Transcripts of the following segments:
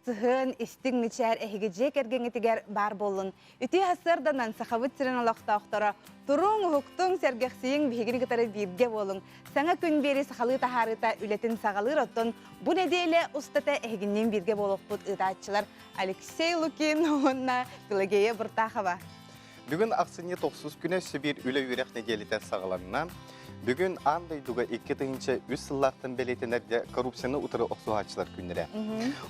сыһыан, истиҥ мичээр эһиги дьиэ кэргэҥҥитигэр баар буоллун. Үтүө сарсыарданан Сахабыт сирин олохтоохторо туруҥ, уһуктуҥ, сэргэхсийиҥ, биһигини кытары бииргэ буолуҥ. Саҥа күн биэри сахалыы таһаарыыта үлэтин саҕалыыр, оттон бу нэдиэлэ устата эһигинниин бииргэ буолуохпут ыытааччылар Алексей Лукин уонна Пелагея Буртахова. Бүгүн ахсынньы тохсус күнэ өссө биир үлэ-үөрэх нэдиэлэтэ саҕаланна. Бүгүн аан дойдуга 2003 сыллаахтан бэлиэтэнэр коррупцияны утары охсуһааччылар күннэрэ.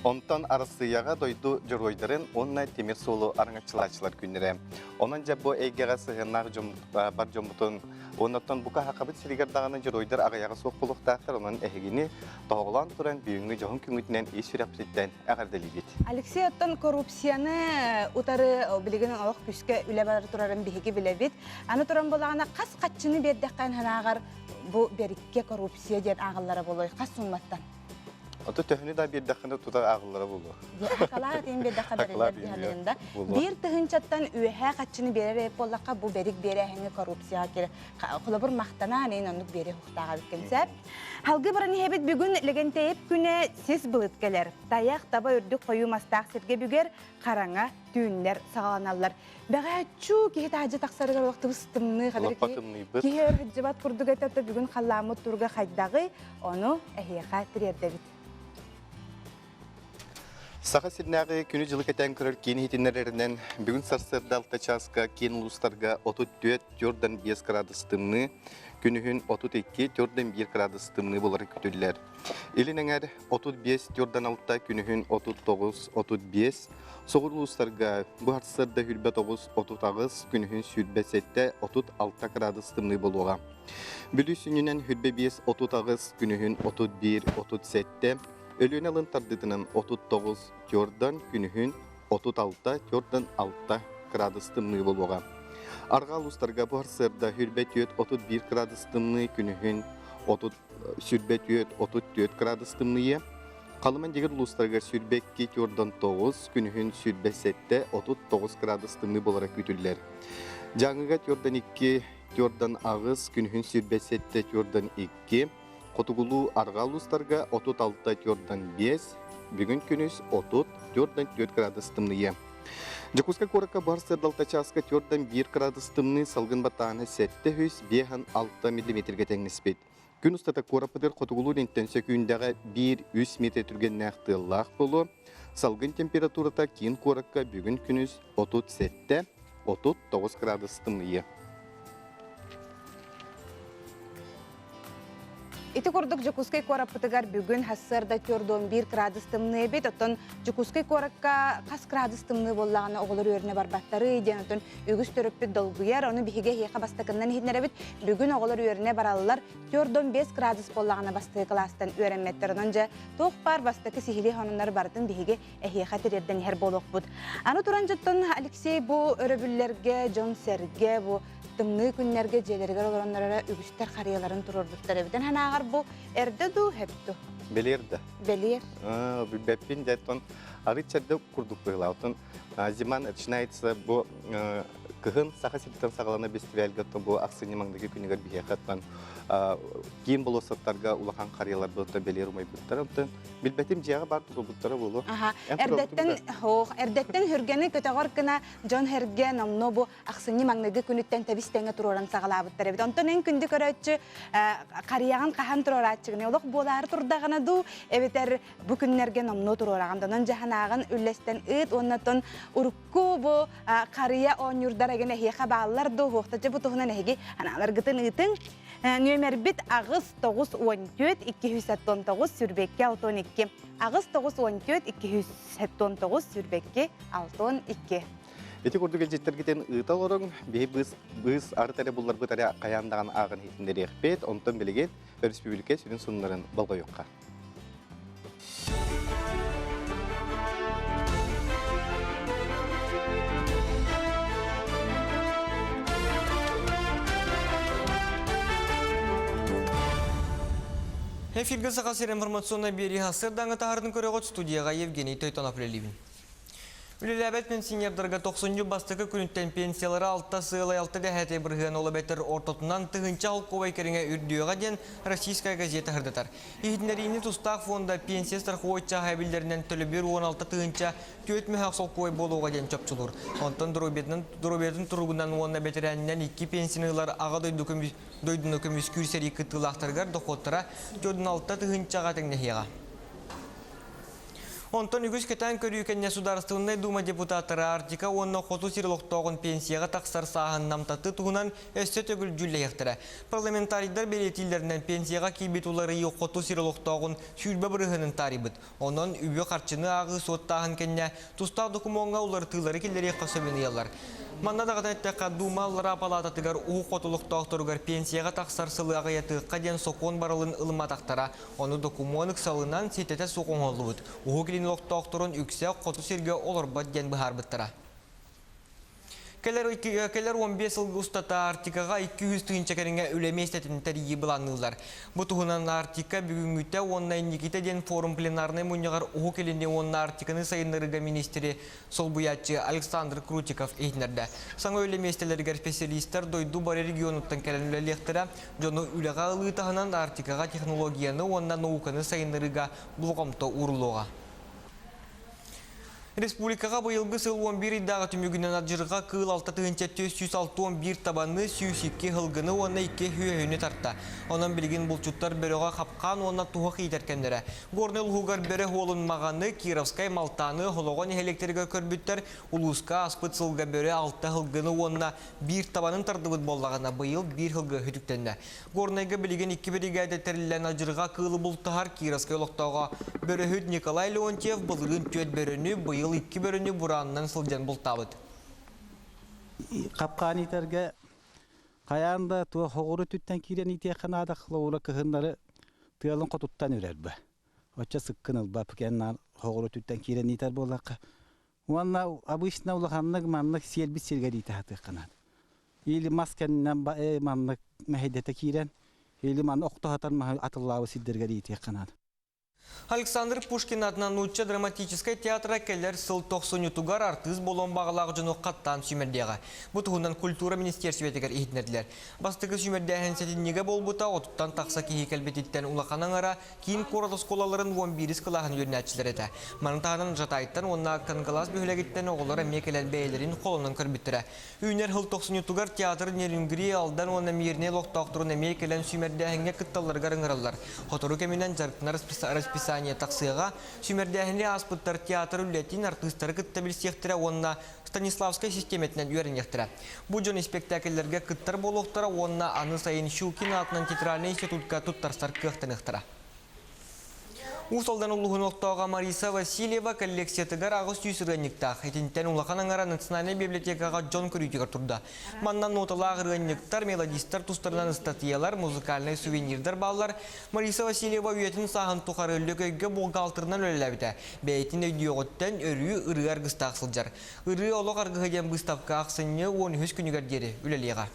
Онтон Арассыыйаҕа дойду дьоруойдарын уонна тимир суолу араҥаччылааччылар күннэрэ. Онон дьэ бу эйгэҕэ сыһыаннаах дьон бар дьоммутун уоннаттан бука Сахабыт сиригэр даҕаны дьоруойдар аҕыйаҕа суох буолуохтаахтар. Онон эһигини тоһоҕолоон туран бүгүҥҥү дьоһун күҥҥүтүнэн ис сүрэхпититтэн эҕэрдэлиибит. Алексей, оттон коррупцияны утары билигин олох күүскэ үлэ бара турарын биһиги билэбит. Аны туран буолаҕына хас хаччыны биэрдэххэ санааҕар бу бэриккэ коррупция диэн ааҕыллара буолуой хас сумматтан? Ото төһөнү да биэрдэххинэ тута ааҕыллара буолуо. Хакалаах этин биэрдэххэ бэриллэр диһаларын да. Биир тыһыынчаттан үөһээ хаччыны биэрэр эбит буоллахха бу бэрик биэрээһиҥҥэ коррупцияҕа киирэр. Холобур махтанаан ин оннук биэри хуктааҕа эбиккин Халгы баран иһэбит бүгүн Лэгэнтэйэп күнэ сис былыт кэлэр. Тайах таба үрдүк хойуу мастаах сиргэ бүгэр хараҥа түүннэр саҕаланаллар. Бэҕээччүү киһи таһдьа тахсарыгар олох тыбыс-тымныы хадыр киһи киһи өр сылдьыбат курдук этэ бүгүн халлааммыт туруга хайдаҕый ону эһиэхэ тириэрдэбит. Саха сиринээҕи күнү-дьылы кэтээн көрөр киин иһитиннэрэринэн бүгүн сарсыарда 6 чааска киин улуустарга 34 4,5 градус тымныы, күнүһүн 32 4,1 градус тымныы буолара күтүллэр. Илин эҥэр 35 4,6 күнүһүн 39 35, соҕуруу улуустарга бу сарсыарда 29 38, күнүһүн 27 36 градус тымныы буолуоҕа. Бүлүү сүнньүнэн 25 38, күнүһүн 31 37, Өлүөнэ алын тардыытынан 39 тёрдан күнүһүн 36 тёрдан 6 градус тымныы буолуоҕа. Арҕаа улуустарга бу сарсыарда 24 31 градус тымныы күнүһүн 30 24 34 градус тымныйа. Халыман дигэр улуустарыгар 22 тёрдан 9 күнүһүн 27 39 градус тымныы буолара күүтүллэр. Дьааҥыга тёрдан 2 тёрдан 8 күнүһүн 27 тёрдан 2 Хотугулуу-арҕаа улуустарга 36-45, бүгүн күнүс 30-44 градус тымныйыа. Дьокуускай куоракка бар сырдалта чааска 4-1 градус тымныы, салгын баттааһына 706 миллиметргэ тэҥнэспит. Күн устата куораппытыгар хотугулуу-илинтэн сөкүүндэҕэ 1-3 метр түргэннээх тыаллаах буолуо. Салгын температурата киин куоракка бүгүн күнүс 37, 39 градус тымныйыа. Ити курдук Дьокуускай куораппытыгар бүгүн сарсыарда 41 градус тымныы эбит. Оттон Дьокуускай куоракка хас градус тымныы буоллаҕына оҕолор үөрэнэ барбаттарый диэн оттон үгүс төрөппүт долгуйар. Ону биһиги эһиэхэ бастакыннан иһитиннэрэбит. Бүгүн оҕолор үөрэнэ бараллар. 45 градус буоллаҕына бастакы кылаастан үөрэммэттэр. Онон дьэ туох баар бастакы сиһилии сонуннары барытын биһиги эһиэхэ тириэрдэн иһэр буолуохпут. Аны туран дьоттон Алексей бу өрөбүллэргэ дьон-сэргэ бу тымныы күннэргэ дьиэлэригэр олороннор эрэ үгүстэр харыйаларын туруорбуттар эбитин санааҕар бу эрдэ дуу, сөп дуу? Бэлиэр да. Бэлиэр. Билбэппин да, оттон арыт чэрдэ курдук быһыылаах. Оттон зима начинается бу кыһын Саха сириттэн саҕалана фестивальга оттон бу ахсынньы маҥнайгы күнүгэр биһиэхэ оттон киин болуоссаттарга улахан харыйалар оттон бэлиэр умайбыттар. Оттон Билбэтим дьиэҕэ баар тутулбуттара буолуо. Аха. Эрдэттэн хоох, эрдэттэн хүргэни көтөҕөр гына дьон herгэ номно бу ахсынньы маҥнайгы күнүттэн тэбис тэҥэ туруоран саҕалаабыттар эбит. Онтон эн күндү көрөөччү харыйаҕын хаһан туруорааччыгын олох буолаары турдаҕына дуу эбэтэр бу күннэргэ номнуо туруораҕын онон дьаһанааҕын үллэстэн ыыт уонна тон урукку бу харыйа оонньуурдар эгин эһиэхэ бааллар дуу хуохтачы бу туһунан эһиги анааларгытын ыытыҥ Нүөмэрбит аҕыс тоҕус уон түөрт икки сүүс сэттэ тоҕус сүүрбэкки алта уон икки. Аҕыс тоҕус уон түөрт икки сүүс сэттэ тоҕус сүүрбэкки алта уон икки. Ити курдук илдьиттэргитин ыыта олоруҥ. Биһи быыс, быыс арыт эрэ булларбыт эрэ хайаан даҕаны ааҕан иһитиннэриэхпит. Онтон билигин өрөспүүбүлүкэ сүрүн сонуннарын болҕойуохха. Эфиргэ Саха сир информационнай биэрии сырдаҥы таһарын көрөҕүт студияға Евгений Тойтонов үлэлиибин. Үлэлээбэт пенсионердарга тохсунньу бастакы күнүттэн пенсиялара алта сыалай алта дэһээтэй бырыһыан ол эбэтэр ортотунан тыһыынча холкуобай кэриҥэ үрдүөҕэ диэн Российская газета сырдатар. Иһитиннэриини тустаах фонда пенсия страховой чааһа эбиллэринэн төлөбүр 16 004 мөһөөх солкуобай буолуоҕа диэн чопчулуур. Онтон доруобуйатын туругунан уонна бэтэрээнинэн икки пенсияны ылар Аҕа дойду дойдуну көмүскүүр сэрии кыттыылаахтарыгар дохуоттара 46 тыһыынчаҕа тэҥнэһиэҕэ. Онтон үгүс кэтээн көрүү кэннэ Судаарыстыбаннай Дума депутаттара Арктика уонна Хоту сир олохтооҕун пенсияҕа тахсар сааһын намтатыы туһунан өссө төгүл дьүүллэһиэхтэрэ. Парламентарийдар бэлиэтииллэринэн пенсияҕа киирбит уларыйыы Хоту сир олохтооҕун 20 бырыһыанын таарыйбыт. Онон үбү-харчыны ааҕыы суоттааһын кэннэ тустаах докумуоҥҥа уларытыылары киллэриэххэ сөбүн ыйаллар. Манна даҕатан эттэххэ, Дума аллараа палаататыгар Уһук Хоту олохтоохторугар пенсияҕа тахсар сылы аҕыйатыахха диэн сокуон барылын ылымматахтара. Ону докумуон ыксалынан ситэтэ суох оҥоһуллубут. Уһук Илин олохтоохторун үксэ хоту сиргэ олорбот диэн быһаарбыттара. Кэлэр, кэлэр 15 сыл устата Арктикаҕа 200 тыһыынча кэриҥэ үлэ миэстэтин тэрийии былаанныыллар. Бу туһунан Арктика бүгүҥҥүтэ уонна инникитэ диэн форум пленарнай мунньаҕар Уһук Илини уонна Арктиканы сайыннарыыга министри солбуйааччы Александр Крутиков иһитиннэрдэ. Саҥа үлэ миэстэлэригэр специалистар дойду бары регионуттан кэлэн үлэлиэхтэрэ, дьону үлэҕэ ылыы таһынан Арктикаҕа технологияны уонна науканы сайыннарыыга болҕомто ууруллуоҕа. Республикаҕа быйылгы сыл 11 ыйдааҕы түмүгүнэн адьырҕа кыыл 6461 табаны, 102 һылгыны уонна 2 үөһүнү тарта. Онон билигин булчуттар бөрөҕө хапкаан уонна туһах иитэр кэмнэрэ. Горнай улууһугар бөрө уолун Маҕаны, Кировскай, Малтааны, Холоҕо нэһилиэктэригэр көрбүттэр. Улууска ааспыт сылга бөрө алта һылгыны уонна биир табанын тардыбыт буоллаҕына, быйыл биир һылгы үтүктэннэ. Горнайга билигин икки биригээдэ тэриллэн адьырҕа кыылы бултаһар Кировскай олохтооҕо бөрөһүт Николай Леонтьев былырыын түөрт бөрөнү, быйыл икки бөрөнү бураанынан сылдьан бултаабыт. Хапкаан иитэргэ хайаан да туох оҕуру түттэн киирэн иитиэххэ наада холобура кыһыннары тыалын хотуттан үрэр бэ. Оччо сыккын ылбап кэннaan хоҕуру түттэн киирэн иитэр буоллахха. Уонна обычно улаханнык маннык сиэлбит сиргэ иитэ сатыахха наада. Или мас кэннинэн маннык мэһэйдэтэ киирэн, или манна охто сатар маһы атыллаабыт сирдэригэр иитиэххэ наада. Александр Пушкин атынан нуучча драматическай театра кэлэр сыл тохсунньутугар артыыс буолуон баҕалаах дьону хаттаан сүүмэрдиэҕэ. Бу туһунан культура министиэрстибэтигэр иһитиннэрдилэр. Бастакы сүүмэрдээһин сэтинньигэ буолбута отуттан тахса киһи кэлбититтэн улахан аҥара киин куорат оскуолаларын 11 кылааһын үөрэнээччилэрэ этэ. Маны таһынан Жатайтан уонна Кангалаас бөһүөлэгиттэн оҕолор эмиэ кэлэн бэйэлэрин холонон көрбүттэрэ. Үүнэр сыл тохсунньутугар театр Нерюнгри, Алдан уонна Мирнэй олохтоохторун эмиэ кэлэн сүүмэрдээһиҥҥэ кытталларыгар ыҥыраллар. Сотору кэминэн дьарыктанар расписание тахсыаҕа. Сүүмэрдээһини ааспыттар театр үлэтин артыыстары кытта билсиэхтэрэ уонна Станиславскай систиэмэтинэн үөрэниэхтэрэ. Бу дьон испэктээкиллэргэ кыттар буолуохтара уонна аны сайын Щукин аатынан театральнай институтка туттарсар кыахтаныахтара. Уус Алдан улууһун олохтооҕо Мариса Васильева коллекциятыгар 800 ырыанньыктаах. Итинтэн улахан аҥара Национальнай библиотекаҕа дьон көрүүтүгэр турда. Манна ноталаах ырыанньыктар, мелодистар тустарынан ыстатыйалар, музыкальнай сувенирдар бааллар. Мариса Васильева үйэтин сааһын тухары Лөкөйгө бухгалтерынан үлэлээбитэ. Бэйэтин өйдүөҕүттэн өрүү ырыа аргыстаах сылдьар. Ырыа олох аргыһа диэн быыстапка ахсынньы 13 күнүгэр диэри үлэлиэҕэ.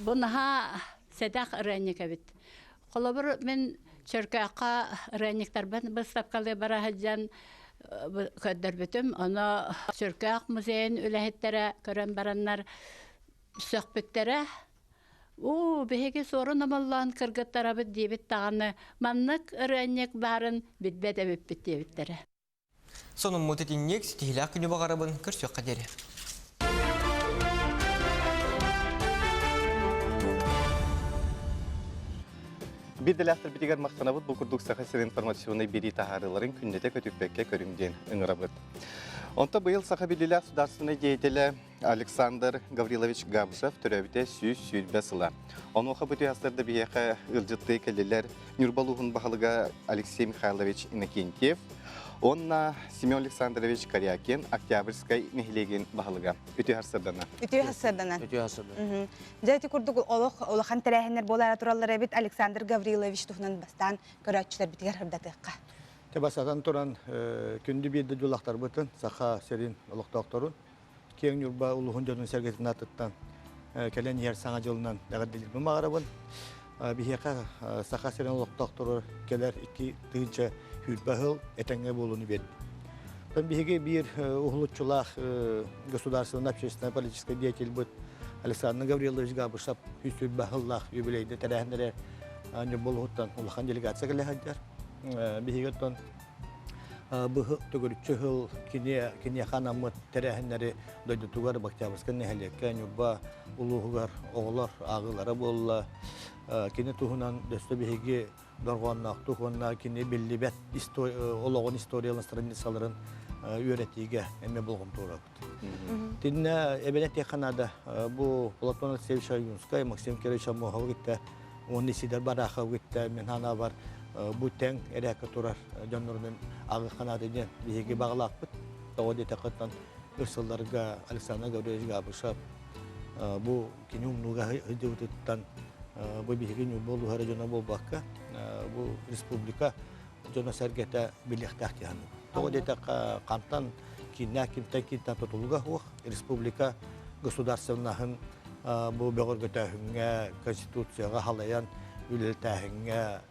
Бу наһаа сэдэх ырыанньык эбит. Холобур, мин Чөркөөххө ырыанньыктарбын быыстапкалыы бара сылдьан көрдөрбүтүм. Ону Чөркөөх музейын үлэһиттэрэ көрөн бараннар сөхпүттэрэ. Уу, биһиги суорун омоллоон кыргыттарабыт диэбит даҕаны, маннык ырыанньык баарын билбэт эбиппит диэбиттэрэ. Сонуммут итинник ситиһиилээх күнү баҕарабын көрсүөххэ диэри. Биир дэлээхтэрбитигэр махтанабыт бу курдук Саха сирин информационнай биэрии таһаарыыларын күннэтэ көтүппэккэ көрүҥ диэн ыҥырабыт. Онто быйыл саха биллилээх судаарственнай деятелэ Александр Гаврилович Габышев төрөөбүтэ 120 сыла. Онуоха бу түһастарда биһиэхэ ыалдьыттыы кэллилэр Ньурба улууһун баһылыга Алексей Михайлович Иннокентьев уонна Семен Александрович Корякин Октябрьскай нэһилиэгин баһылыга. Үтүө харсырдана. Үтүө харсырдана. Үтүө харсырдана. Дьэ ити курдук олох улахан тэрээһиннэр буолаара тураллар эбит Александр Гаврилович туһунан бастаан көрөөччүлэрбитигэр сырдатыахха. Те басатан туран күндү биирдэ дьулахтарбытын Саха сирин олохтоохторун Киэҥ Ньурба улууһун дьонун-сэргэтин аатыттан кэлэн иһэр Саҥа дьылынан эҕэрдэлиирбин баҕарабын. Биһиэхэ Саха сирин олохтоохторо кэлэр 2020 сыл этэҥҥэ буолууну биэрдэ. Биһиги биир уһулуччулаах государственный общественный политический деятельбыт Александр Гаврилович Габышев 120 сыллаах юбилейде тэрээһиннэри Ньурбулуһуттан улахан делегация кэлэ сылдьар. Биһиги оттон быһы төгүрүччү сыл киниэхэ анаммыт тэрээһиннэри дойдутугар Октябрьскай нэһилиэккэ Ньурба улууһугар оҕолор ааҕыылара буолла. Кини туһунан өссө биһиги дорҕоонноохтук уонна кини биллибэт олоҕун историяларын страницаларын үөрэтиигэ эмиэ болҕомто уурабыт. Тиннэ эбэн этиэххэ наада, бу Платон Алексеевич Ойуунскай, Максим Кирович Аммосов кытта уонна Исидор Барахов кытта мин санаабар бу тэҥ эрээккэ турар дьоннорунан ааҕыахха наада диэн биһиги баҕалаахпыт. Тоҕо диэтэххэ өр сылларга Александр Гаврильевич Габышев бу кини умнууга сылдьыбытыттан бу биһиги Ньурба улууһа дьоно буолбакка, бу республика дьоно-сэргэтэ билиэхтээх дии саныыбын. Тоҕо диэтэххэ, хантан кииннээх кимтэн киинтэн тутулуга суох республика государственноһын бу бөҕөргөтөөһүҥҥэ, конституцияҕа халайан үлэлэтээһиҥҥэ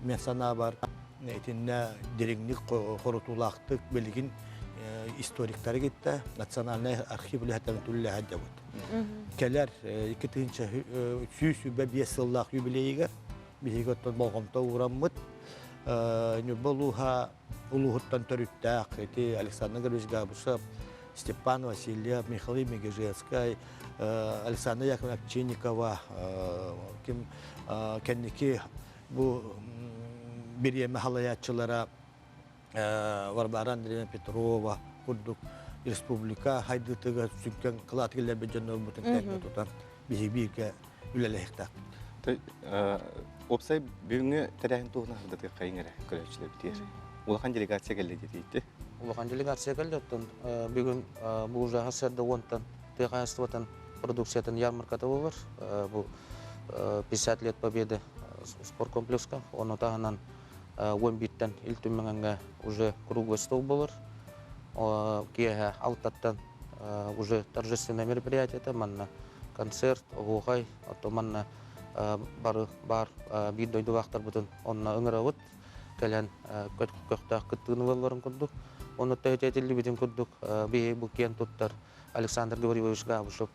Мин санаабар, итиннэ дириҥник хорутуулаахтык билигин историктары кытта национальнай архив үлэһиттэрин түллэһэ сылдьабыт. Кэлэр 2105 сыллаах юбилейыгар биһиги оттон болҕомто уураммыт Ньурба улууһа улууһуттан төрүттээх ити Александр Гаврилович Габышев, Степан Васильев, Михаил Мегежецкай, Александр Яковлевна Овчинникова, ким кэнники бу бириэмэ халайааччылара Варвара Андреевна Петрова курдук республика хайдыытыгар сүҥкэн кылаат киллэрбит дьоннорбутун тэҥҥэ тутан биһиги бииргэ үлэлэһиэхтээхпит. Уопсай бүгүҥҥү тэрээһин туһунан сырдатыаххайыҥ эрэ көрөөччүлэрбитигэр. Улахан делегация кэллэ диэтигит. Улахан делегация кэллэ оттон бүгүн бу уже сарсыарда уонтан тыа хаһаайыстыбатын продукциятын ярмарката буолар. Бу 50 лет Победы спорткомплекска. Ону таһынан 11-тэн Ил Түмэҥҥэ уже круглый стол буолар. Киэһэ алтаттан уже торжественное мероприятие манна концерт, оһуохай, оттон манна бары баар биир дойдулаахтарбытын онно ыҥырабыт. Кэлэн көхтөөх кыттыыны ылалларын курдук. Онно этиллибитин курдук биһи бу киэн туттар Александр Гаврилович Габышев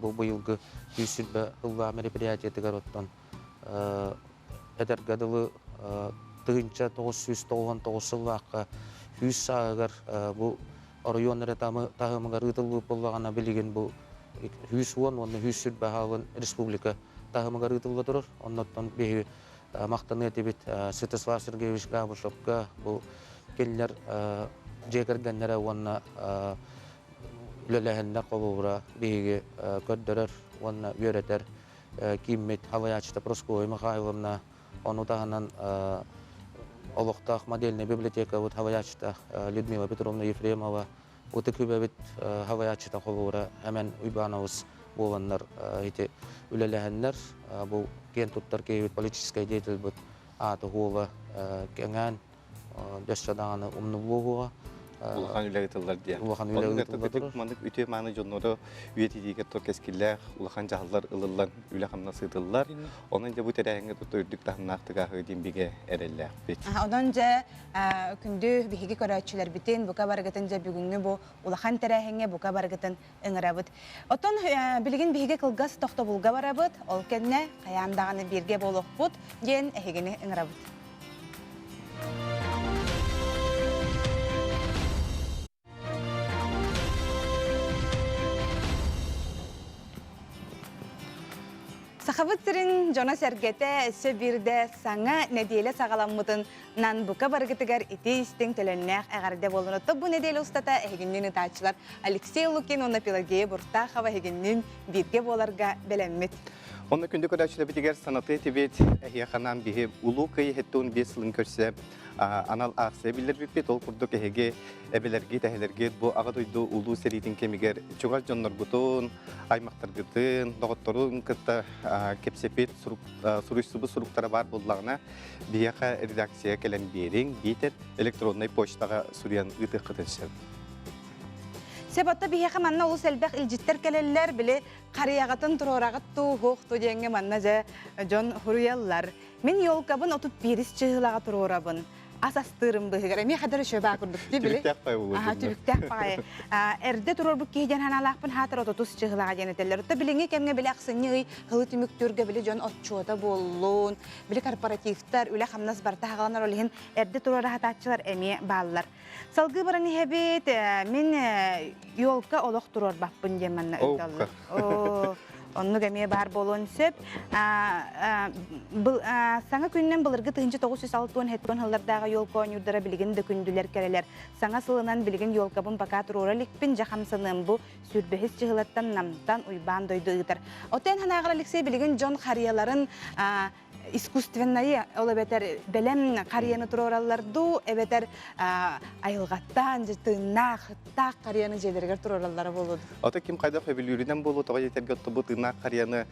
бу быйылгы 120 сыллаах мероприятиетыгар оттон этэргэ дылы 1999 сыллаахха сүүс сааһыгар бу оройуон эрэ таһымыгар ыытыллыбыт буоллаҕына билигин бу 110 уонна 120 аһаабын республика таһымыгар ыытылла турар. Оннуттан биһиги махтаныа этибит Святослав Сергеевич Габышевка бу кинилэр дьиэ кэргэннэрэ уонна үлэлэһэннэр холобура биһиги көрдөрөр уонна үөрэтэр кииммит халайааччыта Прасковья Михайловна, ону таһынан олохтоох модельнай библиотекабыт халайааччыта Людмила Петровна Ефремова, Ытык Күбэбит халайааччыта холобура Эмэн Уйбаанабыс буоланнар ити үлэлэһэннэр бу киэн туттар киһибит политическай деятельбыт аата уола кэҥээн Өссө даҕаны умнуллуоҕуга. Улахан үлэ ыытыллар диэн. Улахан үлэ ыытылла турар. Маннык үтүө мааны дьоннору үйэтитиигэ туох кэскиллээх улахан дьаһаллар ылыллан үлэ-хамнас ыытыллар. Онон дьэ бу тэрээһиҥҥэ тута үрдүк таһымнаахтык ааһыы диэн бигэ эрэллээхпит. Онон дьэ күндү биһиги көрөөччүлэрбитин бука барыгытын дьэ бүгүҥҥү бу улахан тэрээһиҥҥэ бука барыгытын ыҥырабыт. Оттон билигин биһиги кылгас тохтобулга барабыт, ол кэннэ хайаан даҕаны бииргэ буолуохпут диэн эһигини ыҥырабыт. Сахабыт сирин дьоно-сэргэтэ өссө биирдэ саҥа нэдиэлэ саҕаламмытын нан бука барыгытыгар ити истиҥ төлөннөөх эҕэрдэ буолун. Оттон бу нэдиэлэ устата эһигиннин ытааччылар Алексей Лукин уонна Пелагея Буртахова эһигиннин бииргэ буоларга бэлэммит. Онно күндү көрөөччүлэрбитигэр санатыы этибит. Эһиэхэ биһи Улуу Кыайыы 75 сылын көрсө анал аахсыйа биллэрбиппит. Ол курдук эһиги эбэлэргит, эһэлэргит бу Аҕа дойду улуу сэриитин кэмигэр чугас дьонноргутун, аймахтаргытын, доҕотторун кытта кэпсэппит суруйсубут суруктара баар буоллаҕына, биһиэхэ редакция кэлэн биэриҥ, биитэр электроннай почтаҕа суруйан ыытыаххытын сөп. Сөп, отто биһиэхэ манна олус элбэх илдьиттэр кэлэллэр, били харыйаҕытын туруораҕыт дуу, суох дуу диэҥҥэ манна дьэ дьон хуруйаллар. Мин елкабын 31 чыһылаҕа туруорабын. Ас астыырым быһыгар эмиэ хадары шөбаа курдук ти били. Түбүктээх пай болу. Аха түбүктээх паҕайы. Эрдэ турорбут киһи диэн ханаалаахпын хаатар отутус чыһылаҕа диэн этэллэр. Отто билиҥҥи кэмҥэ били ахсынньы ый һылы түмүктүүргэ били дьон отчуота буоллун, били корпоративтар, үлэ-хамнас барыта хаҕаланар ол иһин эрдэ туруора сатааччылар эмиэ бааллар. Салгыы баран иһэбит, мин елка олох туруорбаппын диэн манна ыыталлар. Оо, оннук эмиэ баар буолуон сөп. Саҥа күнүнэн былыргы 1967 сыллардааҕы елка оонньуурдара билигин да күндүлэр кэрэлэр. Саҥа сылынан билигин елкабын пока туруора иликпин, дьэ хамсаныам бу сүүрбэһис чыһылаттан Намтан Уйбаан дойду ыытар. Отон санааҕар Алексей билигин дьон харыйаларын искусственнайы, ол эбэтэр бэлэм харыйаны туруораллар дуу, эбэтэр айылҕаттан тыыннаах, таах харыйаны дьиэлэригэр туруораллара буолуо дуу? Ото ким хайдах өбүлүүрүнэн буолуо, тоҕо диэтэргэ оттубу тыыннаах харыйаны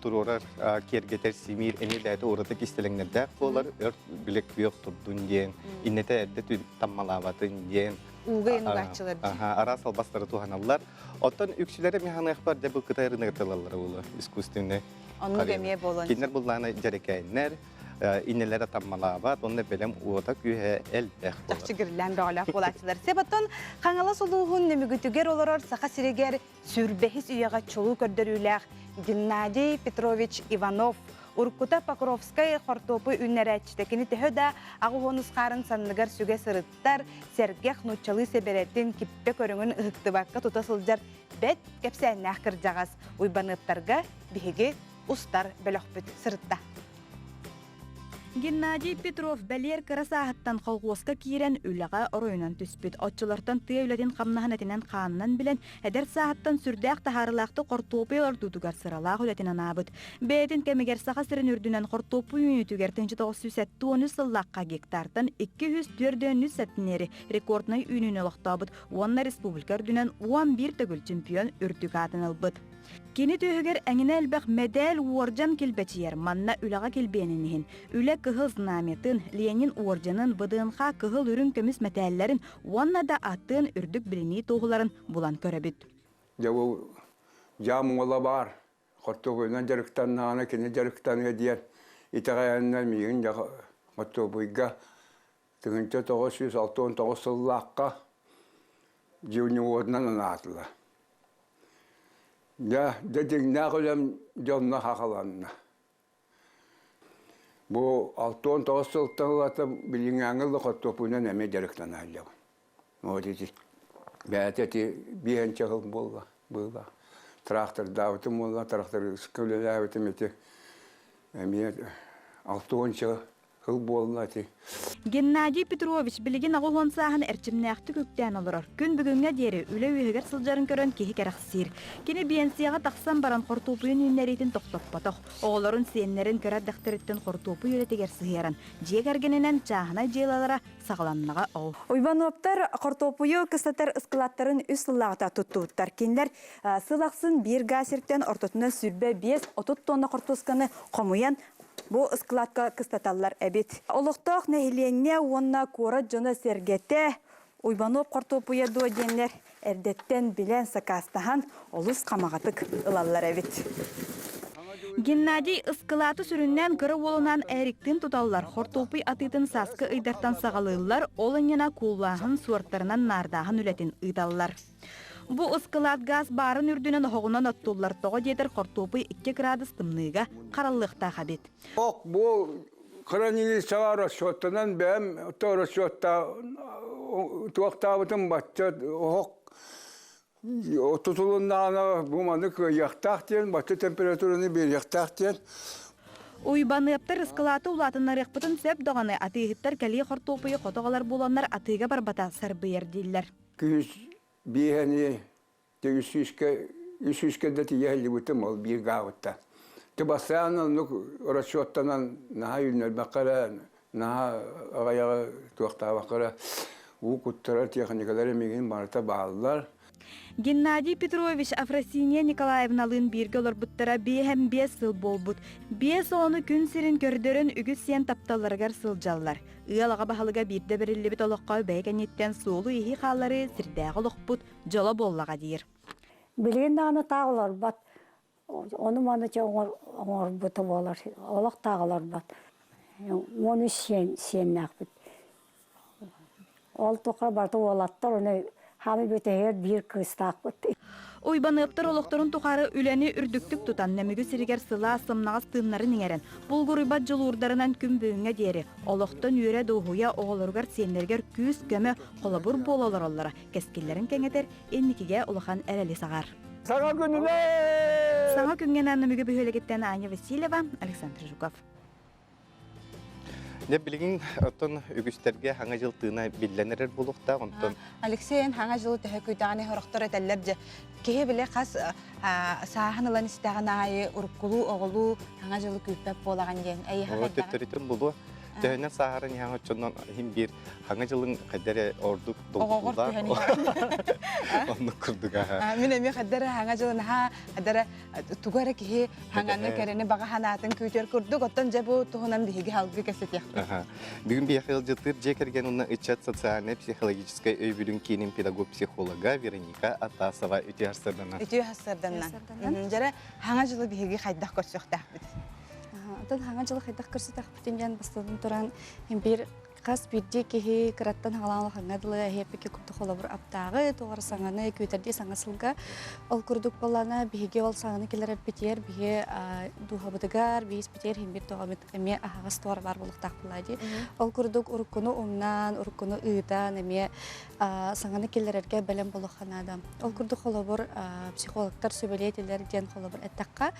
туруорар, киэргэтэр, симиир эмиэ бэйэтэ ураты кистэлэҥнэрдээх буолар, өрт билек күөх турдун диэн, иннэтэ эрдэ таммалаабатын диэн. Ууга инугааччылар. Араас албастары туһаналлар. Оттон үксүлэрэ механыахпар дьэ бу Кытай рыногар тылаллара буолуо, искусственный. Оннук эмиэ буолуон. Кинилэр буллааны дьэрэкээннэр, иннэлэрэ таммалаабат, онно бэлэм уота күүһэ элбэх буолар. Чахчы гирлээн бөҕөлөөх буолааччылар. Себаттан Хаҥалас улууһун Нөмүгүтүгэр олорор Саха сиригэр сүүрбэһис үйэҕэ чулуу көрдөрүүлээх Геннадий Петрович Иванов уруккута Покровскай хортуопу үүннэрээччитэ. Кини төһө да аҕыс хаарын санныгар сүгэ сырыттар, сэргэх нууччалыы сэбэрэтин, киппэ көрүҥүн ыһыктыбакка тута сылдьар бэт кэпсээннээх кырдьаҕас Уйбаныаптарга биһиги устар бөлөхпүт сырытта. Геннадий Петров бэлиэр кыра сааһыттан колхуоска киирэн үлэҕэ оройунан түспүт. Оччолортон тыа үлэтин хамнаһын этинэн хаанынан билэн, эдэр сааһыттан сүрдээх таһаарыылаахтык хортуоппуй олордуутугар сыралаах үлэтин анаабыт. Бэйэтин кэмигэр Саха сирин үрдүнэн хортуоппуй үүнүүтүгэр 1973 сыллаахха гектартан 243 центнери рекорднай үүнүүнү олохтообут уонна республика үрдүнэн 11 төгүл чемпион үрдүк аатын ылбыт. Кини түөһүгэр эҥинэ элбэх мэдээл уордьан килбэчийэр, манна үлэҕэ килбиэнин иһин, үлэ кыһыл знамятын, Ленин уордьанын, ВДНХ кыһыл үрүҥ көмүс мэтээллэрин уонна да атын үрдүк билинии туоһуларын булан көрөбүт. Дьэ бу дьаам уола баар, хортуопуйунан дьарыктаннаҕына кини дьарыктаныа диэн итэҕэйэннэр миигин дьэ хортуопуйга 1969 сыллаахха дьиуньугуотунан анаатылар. Дьэ, дьэ дьиҥнээх үлэм дьонно хахаланна. Бу 69 сылтан ылата билиҥҥээҥҥи ыла хортуоппуйунан эмиэ дьарыктана сылдьабын. Вот ити бэйэтэ ити биэһинчэ сыл буолла быыла. Трактордаабытым буолла, трактористка үлэлээбитим ити эмиэ 60 Ыл буолла ити. Геннадий Петрович билигин 80 сааһын эрчимнээхтик үктээн олорор. Күн бүгүҥҥэ диэри үлэ үөһүгэр сылдьарын көрөн киһи кэрэхсиир. Кини биэнсийэҕэ тахсан баран хортуоппуйун үүннэриитин тохтоппотох. Оҕолорун, сиэннэрин кыра эрдэхтэриттэн хортуоппуй үлэтигэр сыһыаран, дьиэ кэргэнинэн чааһынай дьыалалара саҕаланнаҕа ол. Уйбануоптар хортуоппуйу кыстатар ыскылааттарын үс сыллааҕыта туттубуттар. Кинилэр сыл ахсын биир гаасиртэн ортотунан 25-30 тонна хортуосканы хомуйан Бу ыскылаатка кыстаталлар эбит. Олохтоох нэһилиэнньэ уонна куорат дьоно-сэргэтэ Уйбанов хортуоппуйа дуо диэннэр эрдэттэн билэн сакаастаһан олус хамаҕатык ылаллар эбит. Геннадий ыскылааты сүрүннээн кыра уолунаан Эриктин туталлар, хортуоппуй атыытын сааскы ыйдартан саҕалыыллар, ол иннинэ кууллааһын, суортарынан наардааһын үлэтин ыыталлар. Бу ыскылаат гаас баарын үрдүнэн оһоҕунан оттуллар, тоҕо диэтэр хортуопуй 2 градус тымныыга хараллыахтаах эбит. Ок, бу хранилищеҕа расчеттанан бэйэм то расчетта туохтаабытым бачча оһох тутулуннаҕына бу маны кыайыахтаах диэн бачча температураны биэриэхтээх диэн Уйбаныаптар ыскылааты улаатыннарыахпытын сөп даҕаны атыыһыттар кэлии хортуоппуйу хото ылар буоланнар атыыга барбата сарбыйар дииллэр. Күһүс биэһэни үс сүүскэ да тиийэ сылдьыбытым ол биир гаабытта. Ты бастаан оннук расчеттанан наһаа үүннэрбэххэ эрэ, наһаа аҕыйаҕы туохтаабакка эрэ уу куттарар техникалар эмигин барыта бааллар. Геннадий Петрович Афросинья Николаевналыын бииргэ олорбуттара 55 сыл буолбут. Биэс оҕону күн сирин көрдөрөн үгүс сиэн тапталларыгар сылдьаллар. Ыал аҕа баһылыга биирдэ бэриллибит олоххо бэйэ кэнниттэн суолу-ииһи хаалларыы сирдээҕи олохпут дьоло буоллаҕа диир. Билигин даҕаны таах олорбот. Ону-маны чэ оҥорбута буолар. Олох таах олорбот. 13 сиэн сиэннээхпит. Ол тухары барыта уолаттар, ону хаамыы бүтэһигэр биир кыыстаахпыт. Уйбаныаптар олохторун тухары үлэни үрдүктүк тутан, Нөмүгү сиригэр сылаас, сымнаҕас тыыннарын иҥэрэн, булгуруйбат дьулуурдарынан күн бүгүҥҥэ диэри олохтон үөрэ-дуоһуйа оҕолоругар, сиэннэригэр күүс-көмө, холобур буола олороллоро кэскиллэрин кэҥэтэр, инникигэ улахан эрэли саҕар. Саҥа күнүнэн! Саҥа күҥҥэ Нөмүгү бөһүөлэгиттэн Аня Васильева, Александр Жуков. Дьэ билигин оттон үгүстэргэ хаҥа дьыл тыына биллэн эрэр буолуохтаах онтон Алексей эн хаҥа дьылы төһө күүтэҕиний сорохтор этэллэр дьэ киһи били хас сааһын ылан истэҕин аайы уруккулуу оҕолуу хаҥа дьылы күүппэт буолаҕын диэн эйиэхэ Оҕо төттөрүтүн булуо төһөнөн сааһыран иһэн оччонон иһин биир хаҥа дьылын хайда эрэ ордук оҕоҕор долгутуулаах түһэн иһэҕин оннук курдук аха мин эмиэ хайда эрэ хаҥа дьылын аһаа хайда эрэ тугу эрэ киһи хаҥаны кэрэни баҕа санаатын күүтэр курдук оттон дьэ бу туһунан биһиги салгыы кэпсэтиэхпит. Бүгүн биһиэхэ ыалдьыттыыр дьиэ кэргэн уонна ыччат социальнай психологическай өйөбүлүн киинин педагог-психолога Вероника Атасова үтүө сарсыарданан. Үтүө сарсыарданан. Дьэрэ хаҥа дьылы биһиги хайдах көрсүөхтээхпит? Оттон хаҥа дьылы хайдах көрсүөхтээхпитин диэн бастатан туран биир Хас биирдии киһи кыраттан хаалаан улахаҥҥа дылы эһиэппикки курдук холобур аптааҕы, туох эрэ саҥаны күүтэрдии саҥа сылга. Ол курдук буоллаҕына биһиги ол саҥаны киллэрэрбитигэр биһи дууһабытыгар, биһиспитигэр иһин биир тоҕо эмит эмиэ аһаҕас туора баар буолуохтаах буоллаҕа дии. Ол курдук уруккуну умнан, уруккуну ыытан эмиэ саҥаны киллэрэргэ бэлэм буолуохха наада. Ол курдук холобур психологтар сүбэлиэтилэр диэн холобур эттэххэ,